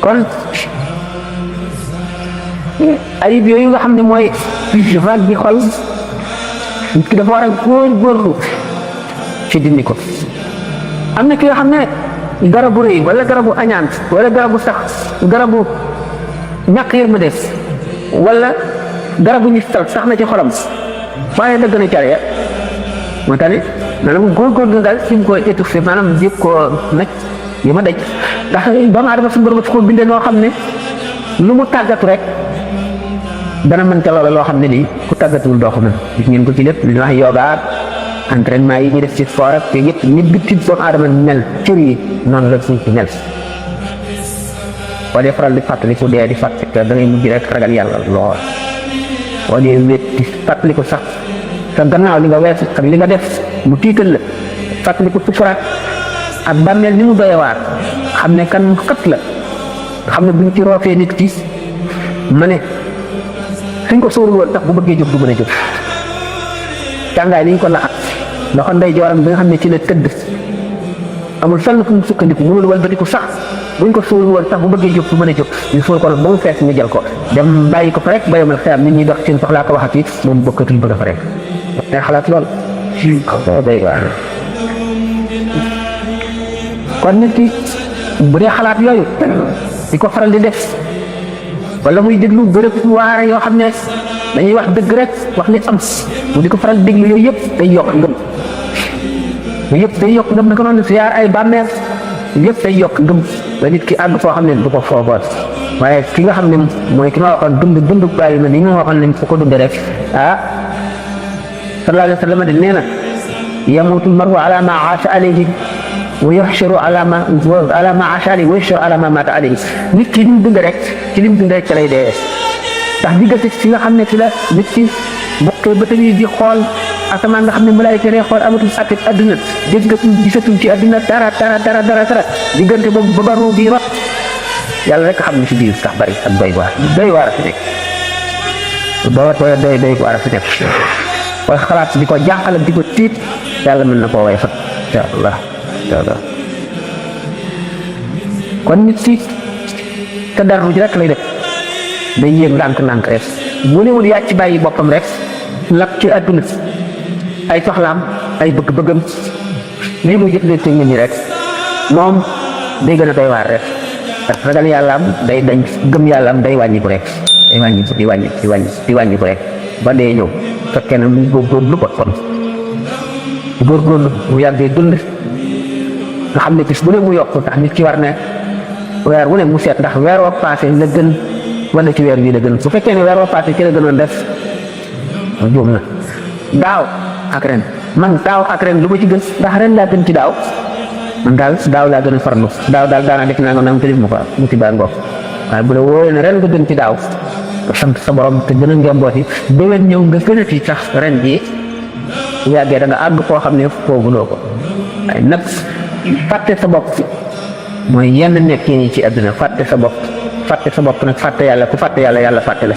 kon ayib yooyu nga xam ne mooy vague bi xol nit ki dafa war a góorgóorlu ci dindi ko am na ki nga xam ne garabu rëy wala garabu añaan wala garabu sax garabu ñàkk yërmande wala garabu ñu sax na ci xolam waaye dëgg na care moo tax ne maanaam góorgóorlu daal fi mu ko étouffé maanaam jéem koo nag yi ma daj ndax doomu aadama suñu borom ko bindee noo xam ne lu mu tàggatu rek dana mën ca loola loo xam ne nii ku tàggatuwul doo ko mën gis ngeen ko ci lépp li ñuy wax yoga entraînement yi ñu def ci sport ak te yëpp nit bi tiit doomu aadama mel cër yi noonu la suñ ci mel boo dee faral di fàttaliku dee di fàttaliku da ngay mujj rek ragal yàlla lool boo dee wét di fàttaliku sax sa gannaaw li nga weesu ak li nga def mu tiital la fàttaliku sukuraat ak bàmmeel ni mu doy waar xam ne kan xët la xam ne buñ ci roofee nit ki ma ne suñ ko sóorul woon tax bu bëggee jóg du mën a jóg càngaay li ñu ko laxat loxo ndey jooram bi nga xam ne ci la tëdd amul fenn fu mu sukkandiku mënul walbatiku sax buñ ko sóorul woon tax bu bëggee jóg du mën a jóg ñu sóor ko nag ba mu fees ñu jël ko dem bàyyi ko fa rek ba yomal xeyam nit ñi dox seen soxlaa ko waxati moom bokkatul bëgg a fa rek day xalaat lool day waar kon nit ki bu dee xalaat yooyu di ko faral di def wala muy déglu bërëb waare yoo xam ne dañuy wax dëgg rek wax li am mu di ko faral di déglu yooyu yëpp day yokk ngëm yooyu yëpp day yokk ngëm naka noonu siyaar ay bàmmeel yëpp day yokk ngëm ba nit ki àgg foo xam ne du ko foogoon waaye ki nga xam ne mooy ki ma waxoon dund bàyyi ma ni nga waxoon ne fu ko dund rek sallallahu alayhi wa sallam de nee na yamutul maru ala ma aasha alayhi wa yuhsharu ala ma aasha alayhi wa yuhsharu ala ma mata alayhi nit ki lim dund rek ci lim dund rek ca lay dee ndax diggante fi nga xam ne fi la nit ki bokkee ba tamit di xool asamaan nga xam ne malaayika lay xool amatul àtte adduna dégg nga gisatul ci adduna dara diggante boobu ba baru di rot yàlla rek xam ne si biir sax bari ak doy waar fi nekk doy waar fi nekk waaye xalaat di ko jaaxal di ko tiit yàlla mën na koo way fat incha allah kon nit si te dara ji rek lay def day yéeg ndànk rek bu newul yàcc bàyyi boppam rek lap ci àdduna ay soxlaam ay bëgg-bëggam lii muy jëflante nit ñi rek moom day gën a doy waar rek parce que ragal yàllaam day dañ gëm yàllaam day wàññiku rek day wàññiku di wàññiku rek ba dee ñëw fekkee ne mu góorgóorlu ko kon góorgóorlu bu yàggee dund nga xam ne bis bu ne mu yokk ndax nit ki war ne weer wu ne mu seet ndax weer woo passé la gën wala ci weer bii la gën su fekkee ne weer woo passé ci la gënoon def juum na daaw ak ren man daaw ak ren lu ma ci gën ndax ren laa gën ci daaw man daal daaw laa gën a farlu daaw daal daanaa def naa nga nang te def ma ko mu ci baa ngoog waaye bu la wóoree ne ren nga gën ci daaw sant sa borom te gën a ngembooti déwén ñëw nga gën a ci sax ren jii bu yàggee da nga àgg koo xam ne fooguloo ko waaye nag fàtte sa bopp mooy yenn nekk yi ci àdduna fàtte sa bopp nag fàtte yàlla ku fàtte yàlla yàlla fàtte la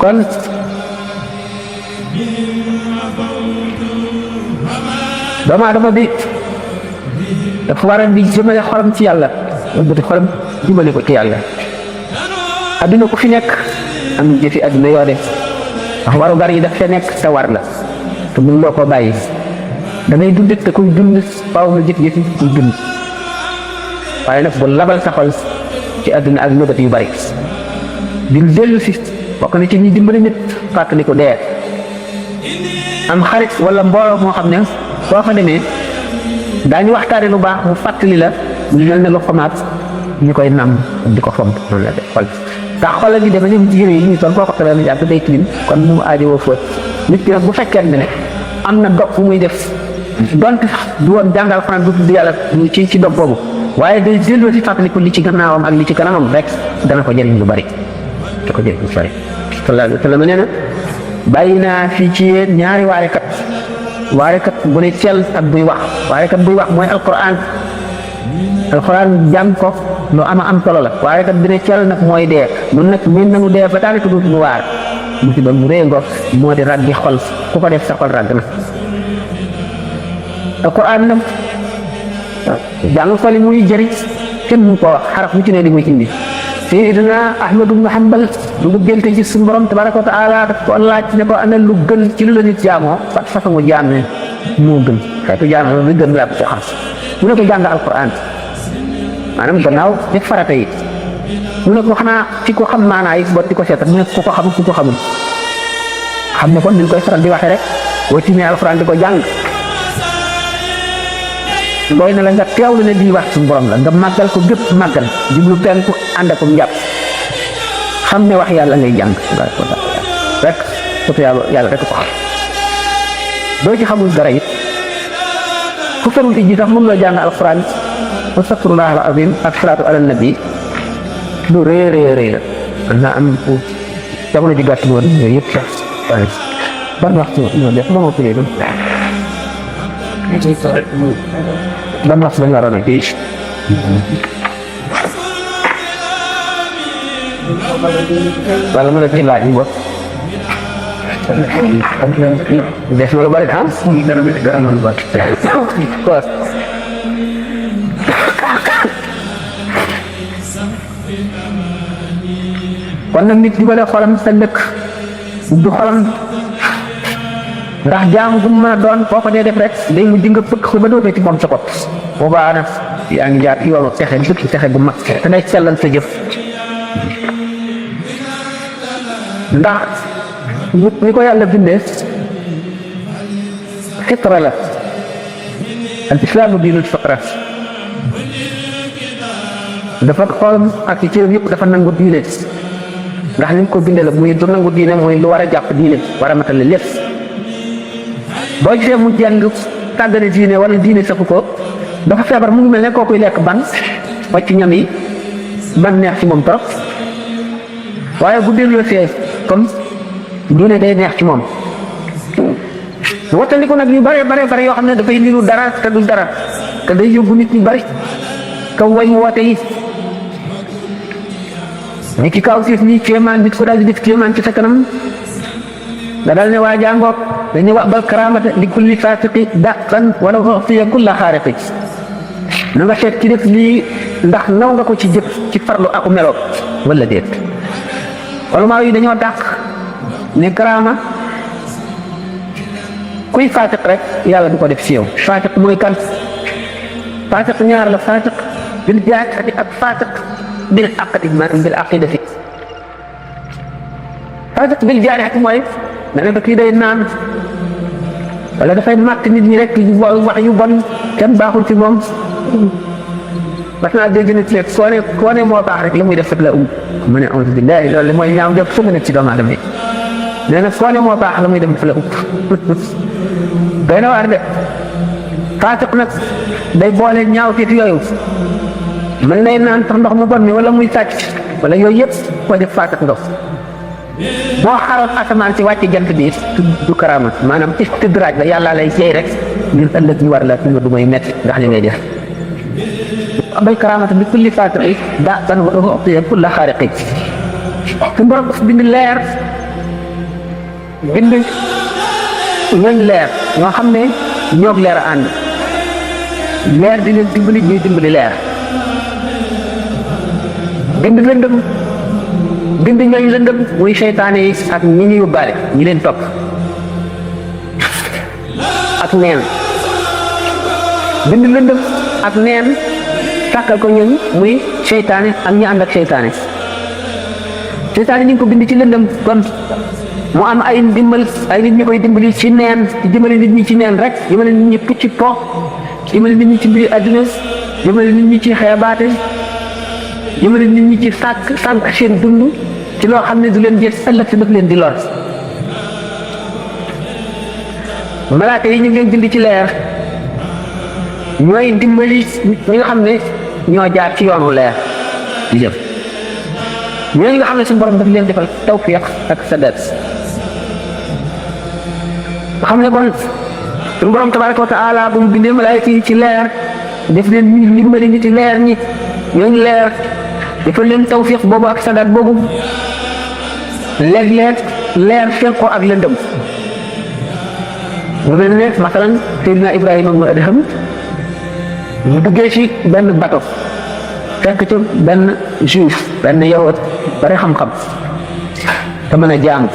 kon doomu aadama bi dafa war a di jëmale xolam ci yàlla bëti xolam jëmale ko ci yàlla adduna ku fi nekk am jëfi adduna yoo def ndax waru gar yi daf fe nekk te war la te mun loo ko bàyyi da ngay dund te kuy dund faaw nga jëf-jëfi kuy dund waaye nag bu labal sa xol ci adduna ak nëbët yu bari di dellu si bokk na ci ñi dimbali nit fàttali ko dee am xarit wala mbooloo moo xam ne boo fa demee daañu waxtaane lu baax mu fàttali la ñu mel ne lu xomaat ñu koy nam di ko fomp noonu la def xol ndax xol gi dama ñëm yére yi ñu sol boo ko xamee ne jàpp day tilim kon mu aajowoo fóot nit ki nag bu fekkee ne am na dog bu muy def donte sax du woon jàngal xanaa du tudd yàlla ci dog boobu waaye day delloo si fàttali ko li ci gannaawam ak li ci kanamam rek dana ko jëriñ lu bari da ko jëriñ lu bari sallallahu alayhi wa sallam nee na bàyyi naa fii ci yéen ñaari waarekat bu ne teel ak buy wax waarekat buy wax mooy alquran jàng ko lu am solo la waarekat bi ne teel nag mooy dee mun nag miin nañu dee ba daanaka dootuñu waar musiba mu rëy ngoog moo di raggi xol ku ko def sa xol ragg na alquran nag jàng ko li muy jëriñ kenn mu ko wax xaraf mu ci ne li muy indi Sayyidina Ahmad ibn Hanbal lu mu génte ci suñu borom tabaraka wa taala daf ko laaj ne ko ana lu gën ci lu la nit jaamoo fat façon jaam ne moo gën xeetu jaam lu gën laa ko xam mu ne ko jàng alquran maanaam gannaaw def farata yi mu ne ko xanaa ci ko xam maanaa yi bot di ko seetal mu ne ku ko xam ku ko xamul xam ne kon ni ñu koy faral di waxee rek boo tiimee alquran di ko jàng doy na la nga teewlu ne lii wax suñu borom la nga màggal ko gépp màggal jublu penku ànd ak njàpp xam ne wax yàlla ngay jàng rek ko yàlla rek ko xam doo ci xamul dara it ku ferul ijji sax mën loo jàng alquran astaghfirullah al-azim ak salaatu ala nabi lu rëy la naa am jamono ji gàtt woon yooyu yëpp sax waaye ban waxtu ñoo def ba ma tuddee ban waxtu lañ waroon a kii wala mën a ci laaj yi bopp def na lu bari ah kon nag nit di bale xolam sa dëkk du xolam ndax jaamu bu mu mën a doon boo ko dee def rek day mujj nga fëkk ba dootoo ci moom sa bopp boobaa nag yaa ngi jaar yoonu texe dëkk texe bu mag te ngay sellal sa jëf ndax nit ñi ko yàlla bindee fitra la al islaamu diinul fitra dafa xolam ak ci cëram yëpp dafa nangu diine ndax ni ko bindee la muy du nangu diine mooy lu war a jàpp diine war a matale lépp boo gisee mu jàng tàggane diine wala diine safu ko dafa feebar mu ngi mel ne kookuy lekk ban wàcc ñam yi ban neex ci moom trop waaye bu delloo see comme diine day neex ci moom wattandiku nag yu bare yoo xam ne dafay niru dara te du dara te day yóbbu nit ñu bari kaw way woote yi ni ki kaw siis nii kéemaan nit ko daal di def kéemaan ci sa kanam nga dal ne waa jàngoog dañuy wax bal karaamata li kulli faasiqi daqan wala uxfiya kulla xaariqi na nga seet ci def lii ndax naw nga ko ci jëf ci farlu aku melo wala déet ulama yi dañoo dàq ne karaama kuy faatiq rek yàlla du ko def ci yow faatiq mooy kan faatiq ñaar la faatiq bil jaahati ak faatiq bil aqdi maanaam bil aqidati faatiq bil jaahati mooy da ne kii day naan wala dafay màtt nit ñi rek wax yu bon kenn baaxul ci moom parce que dégg nit léegi koo ne moo baax rek la muy def rek la mu ne auzu billahi loolu mooy ñaaw jëf fu mu nekk ci doomu aadama yi nee na koo ne moo baax la muy def rek la doy na waar de faatiq nag day boole ñaaw fiit yooyu mën nay naan sax ndox mu bon mi wala muy sàcc wala yooyu yëpp koo def faatiq ndox boo xaroon asamaan si wàcc jant bi du karaama maanaam istidraaj la yàlla lay jeey rek ngir ëllëg ñu war la nga du may metti ndax li ngay def bay karaamata bi kulli faatiqi daa tan wa u'tiya kulla xaariqi su borom bind leer bind ñooñ leer ñoo xam ne ñoog leer a ànd leer di leen dimbali ñuy dimbali leer bind lëndëm bind ñooñ lëndëm muy seytaane yi ak ñi ñu yóbbaale ñi leen topp ak neen bind lëndëm ak neen sàkkal ko ñooñ muy seytaane ak ñi ànd ak seytaane seytaane ñu ngi ko bind ci lëndëm kon mu am ay ndimbal ay nit ñi koy dimbali ci neen ci dimbali nit ñi ci neen rek dimbali nit ñi ci po dimbali nit ñi ci mbiri adduna dimbali nit ñi ci xeebaate dimbali nit ñi ci sànq seen dund ci loo xam ne du leen jël ëllëg si daf leen di lor malaaka yi ñu ngi leen bind ci leer ñooy dimbali ñi nga xam ne ñoo jaar ci yoonu leer di jëm ñooñu nga xam ne suñu borom daf leen defal tawfiq ak sadat nga xam ne kon suñu borom tabaraka wa taala bu mu bindee malaayka yi ci leer def leen ñu dimbali nit ci leer ñi ñooñu leer defal leen tawfiq boobu ak sadat boobu léeg-léeg leer fekk ko ak lëndëm mu mel ne masalan Seydina Ibrahima mu Adham mu duggee ci benn bato fekk ci benn juif benn yawut bari xam-xam te mën a jaam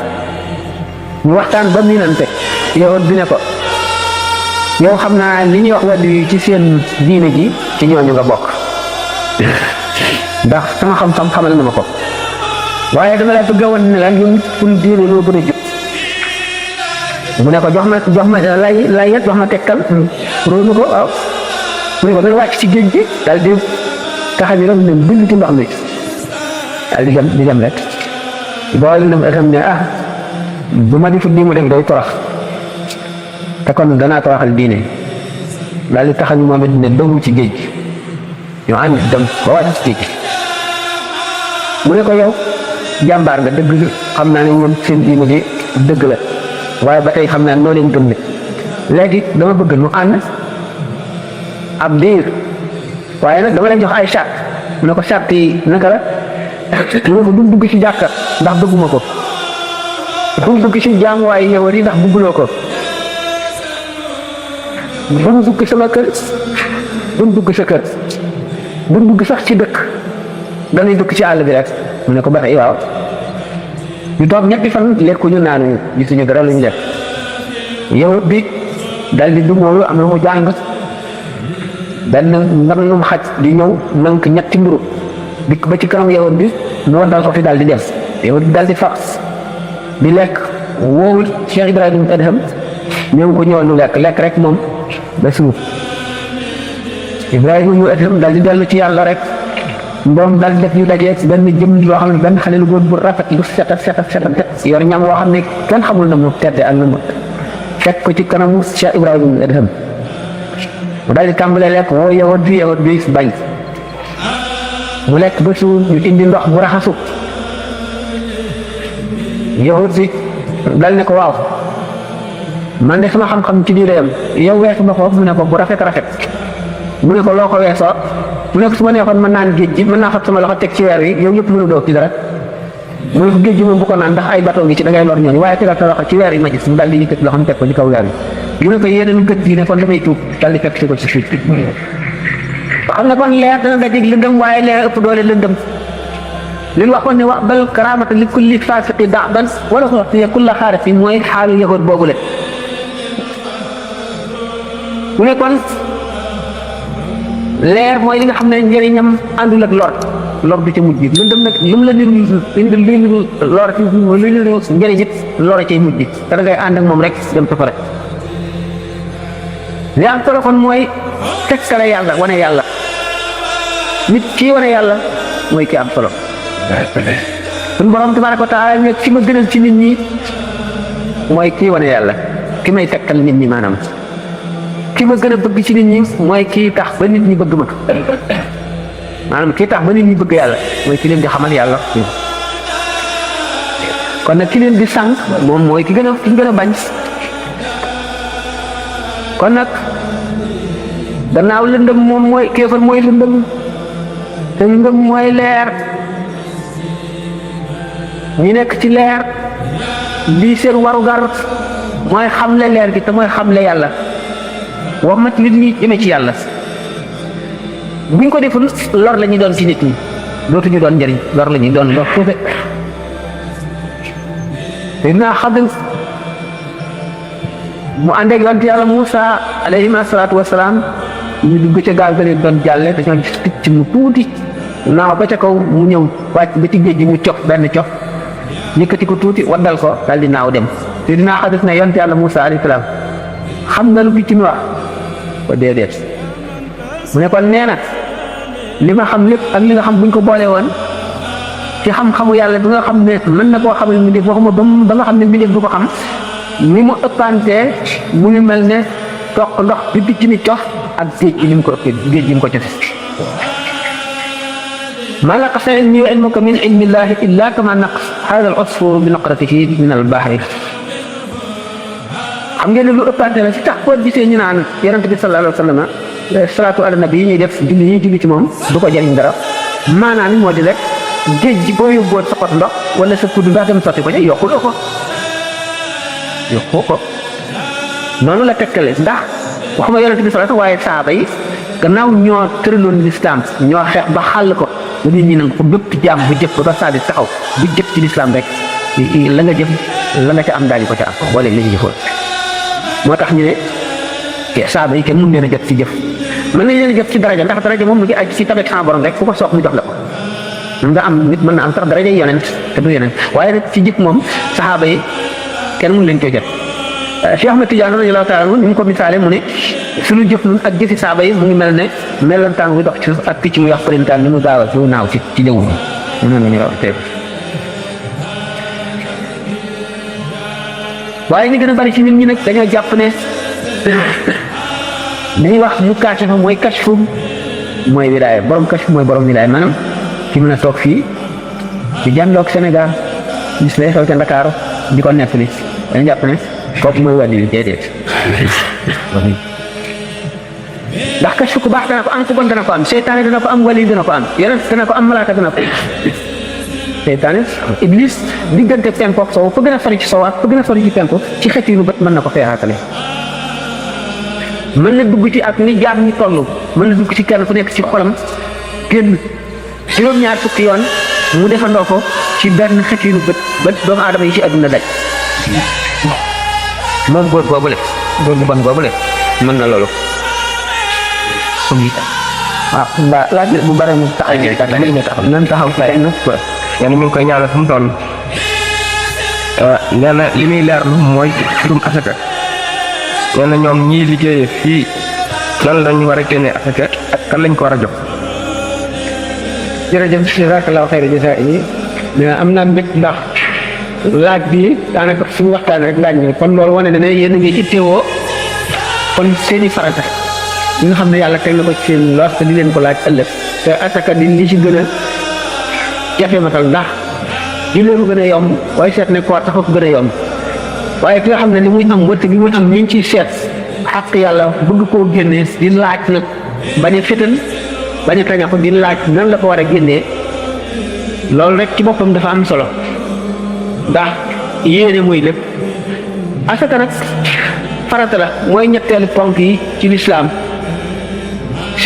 ñu waxtaan ba miinante yawut bi ne ko yow xam naa li ñuy wax wàllu yi ci seen diine ji ci ñooñu nga bokk ndax sama xam-xam xamal na ma ko waaye dama la bëgg a wan ne la ñun suñu diine loo gën a jub mu ne ko jox ma lay jox ma tegtal róonu ko waaw mu ne ko danga wàcc ci géej gi daal di taxaw yi rek ne bind ci ndox mi daal di dem rek boole dem itam ne bu ma di fu mu def day torox te kon danaa toroxal diine daal di taxaw moom it ne dogu ci géej gi ñoo ànd dem ba wàcc ci géej gi mu ne ko yow jàmbaar nga dëgg xam naa ne ñoom seen diine ji dëgg la waaye ba tey xam naa noo leen gëm ne léegi dama bëgg nu ànd ab diir waaye nag dama leen jox ay charte mu ne ko charte yi naka la mu ne ko duñ dugg ci jàkka ndax bëgguma ko duñ dugg ci jaamuwaay yow yi ndax bëgguloo ko duñ dugg sama kër duñ dugg sa kër duñ dugg sax ci dëkk dañuy dugg ci àll bi rek mu ne ko ba tey waaw ñu toog ñetti fan lekkuñu naanuñu gisuñu dara lu ñu def yow bi dal di dumóolu am na mu jàng benn nganum xaj di ñëw nank ñetti mburu dikk ba ci kanam yow bi mu war dal ko fi daal di dem yow bi daal di fax di lekk woowul Cheikh Ibrahima Adham ñëw ko ñëwal nu lekk rek moom ba suuf Ibrahima ñu Adham daal di dellu ci yàlla rek mboom daal di def ñu dajee benn jëm loo xam ne benn xale lu góor bu rafet lu set yor ñam woo xam ne kenn xamul na mu tedde ak na mu fekk ko ci kanamu Cheikh Ibrahima Adham mu daal di tàmbalee lekk woo yawut bi bañ mu lekk ba suur ñu indi ndox bu raxasu yawut bi dal ne ko waaw man de sama xam-xam ci diine yam yow weesu ma foofu mu ne ko bu rafet mu ne ko loo ko weesoo mu ne ko su ma neexoon mën naan géej gi mën naa fab sama loxo teg ci weer wi yow yëpp mënu doo ci dara mu ne ko géej gi moom bu ko naan ndax ay bateau ngi ci da ngay lor ñooñu waaye tegal sa loxo ci weer yi ma gis mu daal di yëkkati loxo teg ko ci kaw weer wi mu ne ko yéeneen gët gi ne kon damay tuub daal di fekk si ko ci suuf xam ne kon leer dana dajeeg lëndëm waaye leer ëpp doole lëndëm li ñu waxoon ne wax bal karaamata li kulli faasiqi da'ban wala ko waxee kulla xaariqi mooy xaalu yëgoot boobu la mu ne kon leer mooy li nga xam ne njëriñam àndul ak lor du ca mujj lëndëm nag lu mu la niru lor ci lu niru njëriñ it lor cay mujj te da ngay ànd ak moom rek dem safara li am solo kon mooy tekkale yàlla wane yàlla nit kii wane yàlla mooy ki am solo suñu borom tabaaraka wa taala ne ki ma gënal ci nit ñi mooy kii wane yàlla ki may tekkal nit ñi maanaam ki ma gën a bëgg ci nit ñi mooy kii tax ba nit ñi bëgg ma maanaam kii tax ba nit ñi bëgg yàlla mooy ki leen di xamal yàlla kon nag ki leen di sànq moom mooy ki gën a bañ kon nag gannaaw lëndëm moom mooy kéefar mooy lëndëm te ngëm mooy leer ñi nekk ci leer lii seen warugar mooy xamle leer gi te mooy xamle yàlla wamat nit ñi jëme ci yàlla buñ ko deful lor la ñuy doon ci nit ñi dootuñu doon njëriñ lor la ñuy doon lor suufe te dinaa xadim mu ànd ak yonent yàlla Muusa alayhi salaatu wasalaam ñu dugg ca gaal ga leen doon jàlle dañoo gis picc mu tuuti naaw ba ca kaw mu ñëw wàcc ba ci géej gi mu cof benn cof yëkkati ko tuuti waddal ko daal di naaw dem te dinaa xadis ne yonent yàlla Muusa alayhi salaam xam nga lu picc mi wax ko déedéet mu ne kon nee na li ma xam lépp ak li nga xam buñ ko boole woon ci xam-xamu yàlla bi nga xam ne mën na koo xamal mi def waxuma ba nga xam ne mi def du ko xam ni mu ëppantee mu ngi mel ne toq ndox bi picc mi cof ak géej gi ni mu ko ëppee géej gi mu ko cofe ma naqasa ilmi wa ilmuka min ilmillahi illa kama naqas hada al usfur bi naqratihi min al bahri xam ngeen ne lu ëppante la si tax boo gisee ñu naan yonent bi sallallahu alayhi wa sallam salaatu ala nabi yi ñuy def julli ñuy julli ci moom du ko jëriñ dara maanaam moo di rek géej gi boo yóbboo sa pot ndox wala sa kudd ndox dem sotti ko ca yokku ko noonu la tekkale ndax waxuma yonent bi sallallahu waaye saaba yi gannaaw ñoo tëraloon lislaam ñoo xeex ba xàll ko ba nit ñi nag ko bépp jaam bu jëf ba saa di taxaw bu jëf ci lislaam rek la nga jëf la nga ca am daal di ko ca am boole li ñu jëfoon moo tax ñu ne saaba yi kenn mun leen a jot ci jëf mën nañ leen a jot ci daraja ndax daraja moom mu ngi aj ci tabeek sama borom rek ku ko soog mu jox la ko nga am nit mën na am sax daraja yonent te du yonent waaye nag ci jëf moom saxaaba yi kenn mun leen ko jot Cheikh Ahmed Tidiane radiyallahu taala anhu ni mu ko misaale mu ne suñu jëf nun ak jëfi saaba yi mu ngi mel ne melantaan bu dox ci suuf ak picc muy wax printemps ni mu gaaw a su naaw ci jaww ji mu noonu la ñu wax tey waaye ñu gën a bari ci nit ñi nag dañoo jàpp ne dañuy wax mu kàcce fa mooy kàcc fu mooy wilaaya borom kàcc mooy borom wilaaya maanaam ki mën a toog fii di jàndoog Sénégal gis lay xew ca Ndakaaru di ko nettali dañu jàpp ne kooku mooy wàllu yu déedéet ndax kàcc ku baax dana ko am ku bon dana ko am seytaane dana ko am wali dana ko am yeneen dana ko am malaaka dana ko seytaane iblis diggante penku ak sow fa gën a sori ci sow ak fa gën a sori ci penku ci xëcc yu bët mën na ko feexaatale mën na dugg ci ak ni jaam ñi toll mën na dugg ci kenn fu nekk ci xolam génn juróom-ñaar fukki yoon mu defandoo ko ci benn xëcc yu bët ba doomu aadama yi ci àdduna daj moom góor boobule góor bu bon boobule mën na loolu waaw mbaa laaj bu bare mu taxaw nan taxaw fay na quoi nee na mi ngi koy ñaanal fu mu toll nee na li muy leerlu mooy mbirum asaka nee na ñoom ñii liggéeyee fii nan lañu war a génnee asaka ak kan lañ ko war a jox. jërëjëf jazakallahu xayra jazaa yi am naa mbég ndax laaj bi daanaka suñu waxtaan rek laaj ñu kon loolu wane na ne yéen a ngi ittewoo kon seeni farata yi nga xam ne yàlla teg na ko ci seen loos te di leen ko laaj ëllëg te asaka di li ci gën a jafe matal ndax di leen gën a yomb waaye seet ne koor tax ko gën a yomb waaye ki nga xam ne li muy am wëtt gi muy am ñu ngi ciy seet xaq yàlla bëgg koo génnee di laaj nag bañ a fétal bañ a taña ko di laaj nan la ko war a génnee loolu rek ci boppam dafa am solo ndax yéene muy lépp asaka nag farata la mooy ñetteelu ponk yi ci lislaam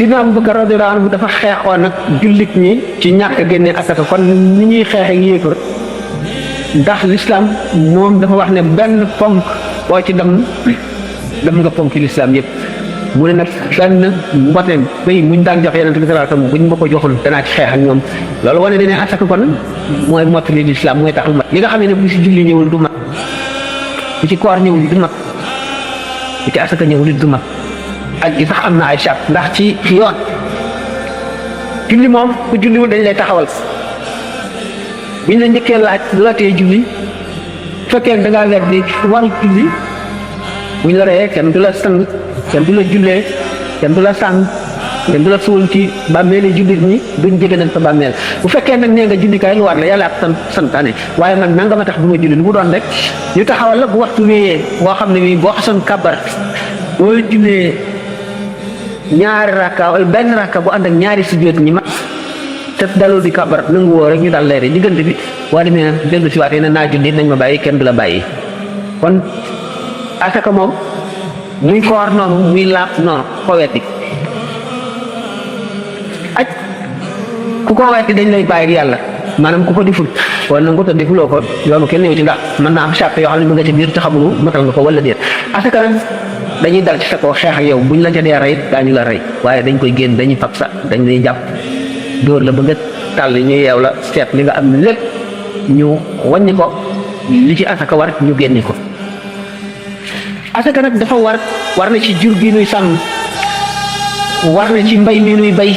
Sidna Abubakar radiyallahu anhu dafa xeexoon nag jullit ñi ci ñàkk a génne asaka kon ni ñuy xeexe yéefar ndax lislaam moom dafa wax ne benn ponk boo ci dem nga ponk ci lislaam yëpp mu ne nag benn mbote bay muñ daan jox Yonent bi sallallahu alayhi wasallam buñ ma ko joxul danaa ci xeex ak ñoom loolu wane ne asaka kon mooy mottali lislaam mooy tax mat li nga xam ne bu ci julli ñëwul du mat bu ci koor ñëwul du mat bu ci asaka ñëwul du mat ak gi sax am na ay charte ndax ci yoon julli moom ku julliwul dañ lay taxawal buñ la njëkkee laaj lu la tee julli fekkee da ngaa weer di war julli buñ la reyee kenn du la sang kenn du la jullee kenn du la sang kenn du la suul ci bàmmeeli jullit ñi duñ jege nañ sa bàmmeel bu fekkee nag nee nga julli kaay lu war la yàlla ak santaane waaye nag nanga ma tax du ma julli lu mu doon rek ñu taxawal la bu waxtu wéyee boo xam ne bii boo xasoon kàbbar boo jullee ñaari rakka wala benn rakka bu ànd ak ñaari sujjóot ñi mat te daloo di kàbbar nangu woo rek ñu daal leere diggante bi boo demee dellu si waatee ne naa julli nañ ma bàyyi kenn du la bàyyi kon asaka moom muy koor noonu muy laab noonu ko wetti aj ku ko wetti dañ lay bàyyi yàlla maanaam ku ko deful wala nangu te defuloo ko yoonu kenn ñëw ci ndax mën naa am charte yoo xam ne mu nga ci biir te xamulu matal nga ko wala déet asaka nag dañuy dal ci sa kaw xeex ak yow buñ la ca dee rey daañu la rey waaye dañ koy génn dañuy fab sa dañ lay jàpp dóor la ba nga tàll ñu yeew la seet li nga am lépp ñu wàññi ko li ci asaka war ñu génne ko asaka nag dafa war na ci jur gi nuy sàmm war na ci mbay mi nuy bay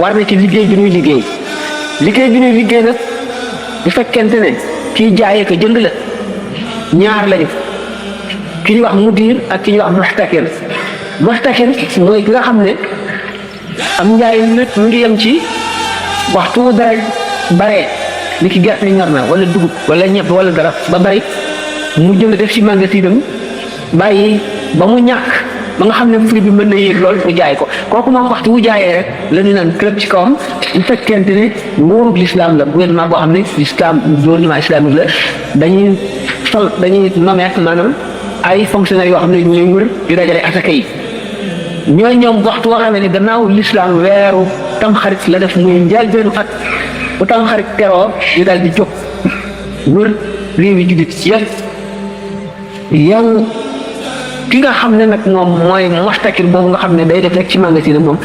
war na ci liggéey bi nuy liggéey nag bu fekkente ne kii jaayee ko jënd la ñaar lañu ki ñuy wax mudir ak ki ñuy wax muxtakir mooy ki nga xam ne am njaay nit mu ngi yem ci waxtu dara bare ni ki gerte ñor na wala dugub wala ñepp wala dara ba bari mu jënd def ci magasinam bàyyi ba mu ñàkk ba nga xam ne prix bi mën na yéeg lool mu jaay ko kooku moom waxtu wu jaayee rek la ñu naan club ci kawam bu fekkente ne nguurug l'islam la gouvernement boo xam ne l'islam gouvernement islamique la dañuy nommer maanaam ay fonctionnaires yoo xam ne ñooy wër di dajale asaka yi ñooy ñoom waxtu woo xam ne gannaaw l'islam weeru tamxarit la def muy njëlbéenu at bu tamxarit teroo ñu daal di jóg wër réew yi jullit yëpp yow ki nga xam ne nag moom mooy mustakir boobu nga xam ne day def rek ci magasin moom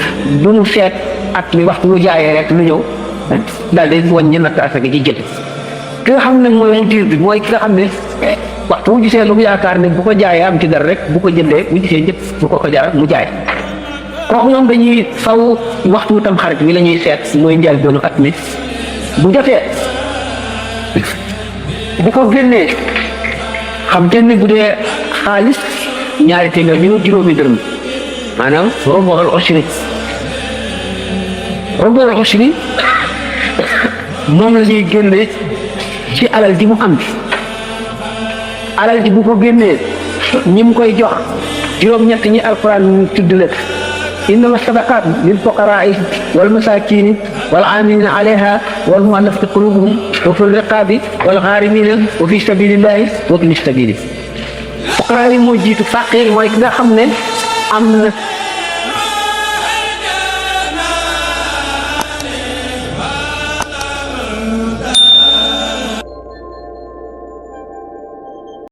du mu seet at mi waxtu lu jaayee rek lu ñëw daal di wàññi natt asaka ji jël ki nga xam ne mooy mudir bi mooy ki nga xam ne waxtu bu gisee lu mu yaakaar ne bu ko jaayee am ci dara rek bu ko jëndee bu gisee njëkk bu ko jaral mu jaay kooku ñoom dañuy faw waxtu tam xarit bi la ñuy seet mooy njaal doonu at mi bu jotee bu ko génnee xam kenn bu dee xaalis ñaari téeméer bi juróomi dërëm maanaam robool osiri moom la ñuy génne ci alal ji mu am alal ji bu ko génnee ñi mu koy jox juróom-ñett ñi alquran tudd la innama sadaqat lil fuqaraai wal masakini wal amilina alayha wal muallafati qulubuhum wa fi riqabi wal gharimina wa fi sabilillahi wa ibni sabili fuqara yi moo jiitu faqir mooy ki nga xam ne am na